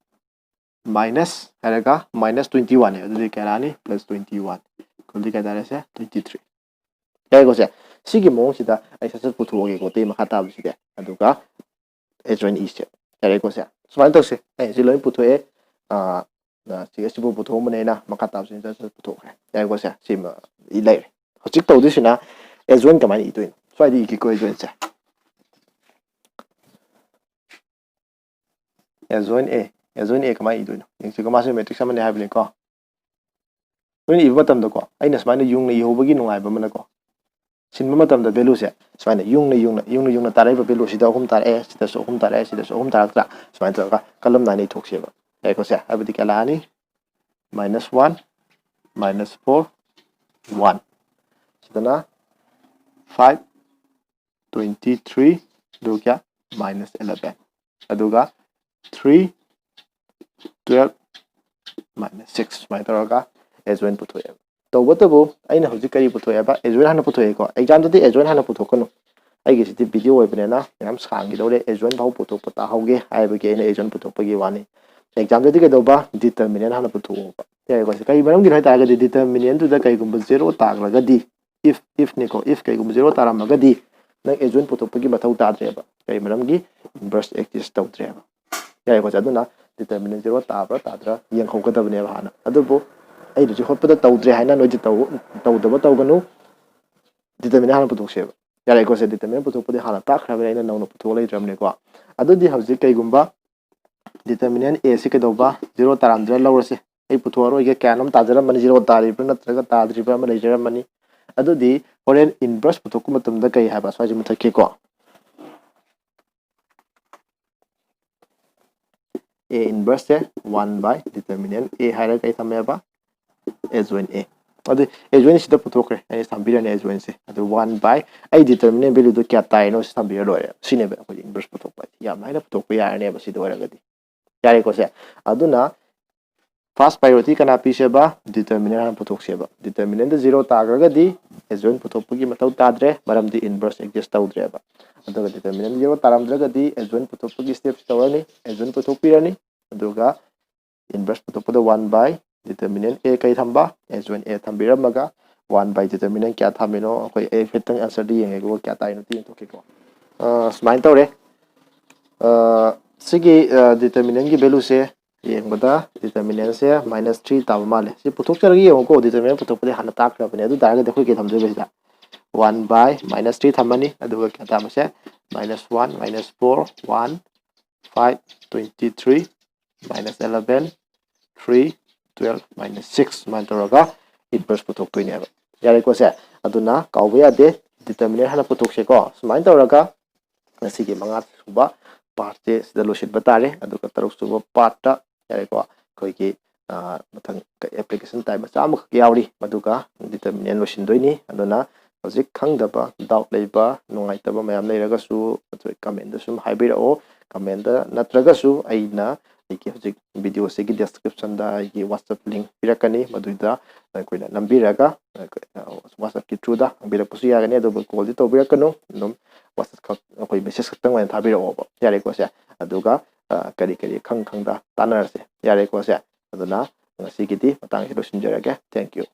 ꯃꯥꯏꯅꯁ ꯍꯥꯏꯔꯒ ꯃꯥꯏꯅꯁ ꯇ꯭ꯋꯦꯟꯇꯤ ꯋꯥꯟꯅꯦ꯫ ꯑꯗꯨꯗꯤ ꯀꯌꯥ ꯂꯥꯛꯑꯅꯤ? Plus twenty one. ꯑꯗꯨꯗꯤ ꯀꯌꯥ ꯇꯥꯔꯦ ꯁꯦ? Twenty three. ꯌꯥꯏꯀꯣ ꯁꯦ? ꯁꯤꯒꯤ ꯃꯑꯣꯡꯁꯤꯗ ꯑꯩ ꯁꯠ ꯁꯠ ꯄꯨꯊꯣꯛꯑꯒꯦꯀꯣ, ꯑꯇꯩ ꯃꯈꯥ ꯇꯥꯕꯁꯤꯗꯤ꯫ ꯑꯗꯨꯒ ꯑꯦ ꯖꯣꯏꯟ ꯏꯁꯦ꯫ ꯌꯥꯔꯦꯀꯣ ꯁꯦ? ꯁꯨꯃꯥꯏꯅ ꯇꯧꯁꯦ꯫ ꯑꯩ ꯁꯤ ꯂꯣꯏ ꯄꯨꯊꯣꯛꯑꯦ꯫ ꯑꯥ, ꯑꯥ, ꯁꯤ, ꯁꯤꯕꯨ ꯄꯨꯊꯣꯛꯑꯝꯕꯅꯦ ꯑꯩꯅ, ꯃꯈꯥ ꯇꯥꯕꯁꯤꯅ ꯁꯠ ꯁꯠ ꯄꯨꯊꯣꯛꯈ꯭ꯔꯦ꯫ ꯌꯥꯔꯦꯀꯣ ꯁꯦ? ꯁꯤꯃ ꯏ ꯂꯩꯔꯦ꯫ ꯍꯧꯖꯤꯛ ꯇꯧꯗꯣꯏꯁꯤꯅ ꯑꯦ ꯖꯣꯏꯟ ꯀꯃꯥꯏꯅ ꯏꯗꯣꯏꯅꯣ? ꯁ꯭ꯋꯥꯏꯗ ꯏꯒꯦꯀꯣ ꯑꯦ ꯖꯣꯏꯟꯁꯦ꯫ ꯑꯦ ꯖꯣꯏꯟ ꯑꯦ, ꯑꯦ ꯖꯣꯏꯟ ꯑꯦ ꯀꯃꯥꯏꯅ ꯏꯗꯣꯏꯅꯣ? ꯌꯦꯡꯁꯤꯀꯣ, ꯃꯥꯁꯦ ꯃꯦꯇ꯭ꯔꯤꯛꯁ ꯑꯃꯅꯦ ꯍꯥꯏꯕꯅꯤꯀꯣ꯫ ꯅꯣꯏꯅ ꯏꯕ ꯃꯇꯝꯗꯀꯣ, ꯑꯩꯅ ꯁꯨꯃꯥꯏꯅ ꯌꯨꯡꯅ ꯏꯍꯧꯕꯒꯤ ꯅꯨꯡꯉꯥꯏꯕ ꯑꯃꯅꯀꯣ, ꯁꯤꯟꯕ ꯃꯇꯝꯗ ꯚꯦꯂꯨꯁꯦ ꯁꯨꯃꯥꯏꯅ ꯌꯨꯡꯅ ꯌꯨꯡꯅ, ꯌꯨꯡꯅ ꯌꯨꯡꯅ ꯇꯥꯔꯛꯏꯕ ꯚꯦꯂꯨꯁꯤꯗ ꯑꯍꯨꯝ ꯇꯥꯔꯛꯑꯦ, ꯁꯤꯗꯁꯨ ꯑꯍꯨꯝ ꯇꯥꯔꯛꯑꯦ, ꯁꯤꯗꯁꯨ ꯑꯍꯨꯝ ꯇꯥꯔꯛꯇ꯭ꯔꯥ? ꯁꯨꯃꯥꯏꯅ ꯇꯧꯔꯒ ꯀꯂꯝ ꯅꯥꯏꯅ ꯏꯊꯣꯛꯁꯦꯕ꯫ ꯌꯥꯏꯀꯣ ꯁꯦ? ꯍꯥꯏꯕꯗꯤ ꯀꯌꯥ ꯂꯥꯛꯑꯅꯤ? Minus one, minus four, one. ꯁꯤꯗꯅ ꯐꯥꯏꯚ, ꯇ꯭ꯋꯦꯟꯇꯤ ꯊ꯭ꯔꯤ, ꯑꯗꯨꯒ ꯀꯌꯥ? Minus eleven. ꯑꯗꯨꯒ ꯊ꯭ꯔꯤ, ꯇꯨꯌꯦꯜꯞ, ꯃꯥꯏꯅꯁ ꯁꯤꯛꯁ꯫ ꯁꯨꯃꯥꯏꯅ ꯇꯧꯔꯒ ꯑꯦ ꯖꯣꯏꯟ ꯄꯨꯊꯣꯛꯑꯦꯕ꯫ ꯇꯧꯕꯇꯕꯨ ꯑꯩꯅ ꯍꯧꯖꯤꯛ ꯀꯔꯤ ꯄꯨꯊꯣꯛꯑꯦꯕ? ꯑꯦ ꯖꯣꯏꯟ ꯍꯥꯟꯅ ꯄꯨꯊꯣꯛꯑꯦꯀꯣ꯫ ꯑꯦꯛꯖꯥꯝꯗꯗꯤ ꯑꯦ ꯖꯣꯏꯟ ꯍꯥꯟꯅ ꯄꯨꯊꯣꯛꯀꯅꯨ꯫ ꯑꯩꯒꯤꯁꯤꯗꯤ ꯚꯤꯗꯤꯑꯣ ꯑꯣꯏꯕꯅꯤꯅ ꯌꯥꯝ ꯁꯥꯡꯈꯤꯗꯧꯔꯦ꯫ ꯑꯦ ꯖꯣꯏꯟ ꯐꯥꯎ ꯄꯨꯊꯣꯛꯄ ꯇꯥꯍꯧꯒꯦ ꯍꯥꯏꯕꯒꯤ ꯑꯩꯅ ꯑꯦ ꯖꯣꯏꯟ ꯄꯨꯊꯣꯛꯄꯒꯤ ꯋꯥꯅꯤ꯫ ꯑꯦꯛꯖꯥꯝꯗꯗꯤ ꯀꯩꯗꯧꯕ? ꯗꯤꯇꯔꯃꯤꯅꯦꯟ ꯍꯥꯟꯅ ꯄꯨꯊꯣꯛꯑꯣꯕ꯫ ꯌꯥꯏꯀꯣ? ꯀꯔꯤ ꯃꯔꯝꯒꯤꯅꯣ ꯍꯥꯏ ꯇꯥꯔꯒꯗꯤ, ꯗꯤꯇꯔꯃꯤꯅꯦꯟꯗꯨꯗ ꯀꯩꯒꯨꯝꯕ ꯖꯦꯔꯣ ꯇꯥꯈ꯭ꯔꯒꯗꯤ, ꯏꯐ, ꯏꯐꯅꯤꯀꯣ, ꯏꯐ ꯀꯩꯒꯨꯝꯕ ꯖꯦꯔꯣ ꯇꯥꯔꯝꯃꯒꯗꯤ ꯅꯪ ꯑꯦ ꯖꯣꯏꯟ ꯄꯨꯊꯣꯛꯄꯒꯤ ꯃꯊꯧ ꯇꯥꯗ꯭ꯔꯦꯕ꯫ ꯀꯔꯤ ꯃꯔꯝꯒꯤ? ꯏꯟꯚꯔꯁ ꯑꯦꯛꯖꯤꯁ ꯇꯧꯗ꯭ꯔꯦꯕ꯫ ꯌꯥꯏꯀꯣ ꯁꯦ? ꯑꯗꯨꯅ ꯗꯤꯇꯔꯃꯤꯅꯦꯟ ꯖꯦꯔꯣ ꯇꯥꯕ꯭ꯔꯥ ꯇꯥꯗ꯭ꯔꯥ ꯌꯦꯡꯍꯧꯒꯗꯕꯅꯦꯕ ꯍꯥꯟꯅ꯫ ꯑꯗꯨꯕꯨ ꯑꯩ ꯍꯧꯖꯤꯛ ꯍꯣꯠꯄꯗ ꯇꯧꯗ꯭ꯔꯦ ꯍꯥꯏꯅ ꯅꯣꯏꯗꯤ ꯇꯧ-, ꯇꯧꯗꯕ ꯇꯧꯒꯅꯨ꯫ ꯗꯤꯇꯔꯃꯤꯅꯦꯟ ꯍꯥꯟꯅ ꯄꯨꯊꯣꯛꯁꯦꯕ꯫ ꯌꯥꯔꯦꯀꯣ ꯁꯦ? ꯗꯤꯇꯔꯃꯤꯅꯦꯟ ꯄꯨꯊꯣꯛꯄꯗꯤ ꯍꯥꯟꯅ ꯇꯥꯛꯈ꯭ꯔꯕꯅꯤꯅ ꯑꯩꯅ ꯅꯧꯅ ꯄꯨꯊꯣꯛꯑ ꯂꯩꯇ꯭ꯔꯕꯅꯤꯀꯣ꯫ ꯑꯗꯨꯗꯤ ꯍꯧꯖꯤꯛ ꯀꯩꯒꯨꯝꯕ ꯗꯤꯇꯔꯃꯤꯅꯦꯟ ꯑꯦ ꯁꯤ ꯀꯩꯗꯧꯕ? ꯖꯦꯔꯣ ꯇꯥꯔꯝꯗ꯭ꯔꯥ ꯂꯧꯔꯁꯦ꯫ ꯑꯩ ꯄꯨꯊꯣꯛꯑꯔꯣꯏꯒꯦ, ꯀꯌꯥꯅꯣꯝ ꯇꯥꯖꯔꯝꯃꯅꯤ, ꯖꯦꯔꯣ ꯇꯥꯔꯤꯕ꯭ꯔꯥ ꯅꯠꯇ꯭ꯔꯒ ꯇꯥꯗ꯭ꯔꯤꯕ꯭ꯔꯥ ꯑꯃ ꯂꯩꯖꯔꯝꯃꯅꯤ꯫ ꯑꯗꯨꯗꯤ ꯍꯣꯔꯦꯟ ꯏꯟꯚꯔꯁ ꯄꯨꯊꯣꯛꯄ ꯃꯇꯝꯗ ꯀꯩ ꯍꯥꯏꯕ? ꯁ꯭ꯋꯥꯏꯁꯦ ꯃꯨꯊꯠꯀꯦꯀꯣ꯫ A inverse say one by determinant A ꯍꯥꯏꯔꯒ ꯑꯩ ꯊꯝꯃꯦꯕ, adjoint A꯫ ꯑꯗꯨ adjoint ꯁꯤꯗ ꯄꯨꯊꯣꯛꯈ꯭ꯔꯦ, ꯑꯩꯅ ꯊꯝꯕꯤꯔꯅꯤ adjoint ꯁꯦ꯫ ꯑꯗꯨ one by, ꯑꯩ determinant value ꯗꯣ ꯀꯌꯥ ꯇꯥꯏꯅꯣ ꯁꯤ ꯊꯝꯕꯤꯔ ꯂꯣꯏꯔꯦ꯫ ꯁꯤꯅꯦꯕ ꯑꯩꯈꯣꯏ inverse ꯄꯨꯊꯣꯛꯄ ꯍꯥꯏꯁꯦ꯫ ꯌꯥꯝ ꯂꯥꯏꯅ ꯄꯨꯊꯣꯛꯄ ꯌꯥꯔꯅꯦꯕ ꯁꯤꯗ ꯑꯣꯏꯔꯒꯗꯤ꯫ ꯌꯥꯔꯦꯀꯣ ꯁꯦ? ꯑꯗꯨꯅ first priority ꯀꯅꯥ ꯄꯤꯁꯦꯕ? Determinant ꯍꯥꯟꯅ ꯄꯨꯊꯣꯛꯁꯦꯕ꯫ Determinant ꯗ zero ꯇꯥꯈ꯭ꯔꯒꯗꯤ adjoint ꯄꯨꯊꯣꯛꯄꯒꯤ ꯃꯊꯧ ꯇꯥꯗ꯭ꯔꯦ, ꯃꯔꯝꯗꯤ inverse exist ꯇꯧꯗ꯭ꯔꯦꯕ꯫ ꯑꯗꯨꯒ determinant zero ꯇꯥꯔꯝꯗ꯭ꯔꯒꯗꯤ adjoint ꯄꯨꯊꯣꯛꯄꯒꯤ step ꯁꯤ ꯇꯧꯔꯅꯤ, adjoint ꯄꯨꯊꯣꯛꯄꯤꯔꯅꯤ꯫ ꯑꯗꯨꯒ inverse ꯄꯨꯊꯣꯛꯄꯗ one by determinant A ꯀꯩ ꯊꯝꯕ? Adjoint A ꯊꯝꯕꯤꯔꯝꯃꯒ one by determinant ꯀꯌꯥ ꯊꯝꯃꯤꯅꯣ ꯑꯩꯈꯣꯏ ꯑꯩ ꯍꯥꯏꯐꯦꯠꯇꯪ answer ꯗꯤ ꯌꯦꯡꯉꯦꯀꯣ, ꯀꯌꯥ ꯇꯥꯏꯅꯣ ꯌꯦꯡꯊꯣꯛꯀꯦꯀꯣ꯫ ꯑ, ꯁꯨꯃꯥꯏꯅ ꯇꯧꯔꯦ꯫ ꯑ, ꯁꯤꯒꯤ, ꯑ, determinant ꯀꯤ value ꯁꯦ ꯌꯦꯡꯕꯗ determinant ꯁꯦ minus three ꯇꯥꯕ ꯃꯥꯜꯂꯦ꯫ ꯁꯤ ꯄꯨꯊꯣꯛꯆꯔꯒ ꯌꯦꯡꯉꯨꯀꯣ, determinant ꯄꯨꯊꯣꯛꯄꯗꯤ ꯍꯥꯟꯅ ꯇꯥꯛꯈ꯭ꯔꯕꯅꯦ꯫ ꯑꯗꯨ ꯇꯥꯔꯒꯗꯤ ꯑꯩꯈꯣꯏ ꯀꯩ ꯊꯝꯗꯣꯏꯕ ꯁꯤꯗ? One by minus three ꯊꯝꯃꯅꯤ꯫ ꯑꯗꯨꯒ ꯀꯌꯥ ꯇꯥꯕꯁꯦ? Minus one, minus four, one, five, twenty three, minus eleven, three, twelve, minus six ꯁꯨꯃꯥꯏꯅ ꯇꯧꯔꯒ inverse ꯄꯨꯊꯣꯛꯇꯣꯏꯅꯦꯕ꯫ ꯌꯥꯔꯦꯀꯣ ꯁꯦ? ꯑꯗꯨꯅ ꯀꯥꯎꯕ ꯌꯥꯗꯦ, determinant ꯍꯥꯟꯅ ꯄꯨꯊꯣꯛꯁꯦꯀꯣ꯫ ꯁꯨꯃꯥꯏꯅ ꯇꯧꯔꯒ ꯉꯁꯤꯒꯤ ꯃꯉꯥ ꯁꯨꯕ part ꯁꯦ ꯁꯤꯗ ꯂꯣꯏꯁꯤꯟꯕ ꯇꯥꯔꯦ꯫ ꯑꯗꯨꯒ ꯇꯔꯨꯛ ꯁꯨꯕ part ꯇ, ꯌꯥꯔꯦꯀꯣ, ꯑꯩꯈꯣꯏꯒꯤ, ꯑ, ꯃꯊꯪ application type ꯃꯆꯥ ꯑꯃꯈꯛ ꯌꯥꯎꯔꯤ, ꯃꯗꯨꯒ determinant ꯂꯣꯏꯁꯤꯟꯗꯣꯏꯅꯤ꯫ ꯑꯗꯨꯅ ꯍꯧꯖꯤꯛ ꯈꯪꯗꯕ, doubt ꯂꯩꯕ, ꯅꯨꯡꯉꯥꯏꯇꯕ ꯃꯌꯥꯝ ꯂꯩꯔꯒꯁꯨ ꯑꯩꯈꯣꯏ comment ꯁꯨꯝ ꯍꯥꯏꯕꯤꯔꯛꯑꯣ꯫ Comment ꯗ ꯅꯠꯇ꯭ꯔꯒꯁꯨ ꯑꯩꯅ ꯑꯩꯒꯤ ꯍꯧꯖꯤꯛ video ꯁꯤꯒꯤ description ꯗ ꯑꯩꯒꯤ WhatsApp link ꯄꯤꯔꯛꯀꯅꯤ, ꯃꯗꯨꯗ ꯑꯩꯈꯣꯏꯅ ꯅꯝꯕꯤꯔꯒ, ꯑ, WhatsApp ꯀꯤ through ꯗ ꯍꯪꯕꯤꯔꯛꯄꯁꯨ ꯌꯥꯒꯅꯤ꯫ ꯑꯗꯨꯕꯨ call ꯗꯤ ꯇꯧꯕꯤꯔꯛꯀꯅꯨ, ꯑꯗꯨꯝ WhatsApp ꯈꯛ, ꯑꯩꯈꯣꯏ message ꯈꯛꯇꯪ ꯑꯣꯏꯅ ꯊꯥꯕꯤꯔꯛꯑꯣꯕ꯫ ꯌꯥꯔꯦꯀꯣ ꯁꯦ? ꯑꯗꯨꯒ, ꯑ, ꯀꯔꯤ ꯀꯔꯤ ꯈꯪ ꯈꯪꯗ ꯇꯥꯟꯅꯔꯁꯦ꯫ ꯌꯥꯔꯦꯀꯣ ꯁꯦ? ꯑꯗꯨꯅ ꯉꯁꯤꯒꯤꯗꯤ ꯃꯇꯥꯡꯁꯤ ꯂꯣꯏꯁꯤꯟꯖꯔꯒꯦ꯫ Thank you꯫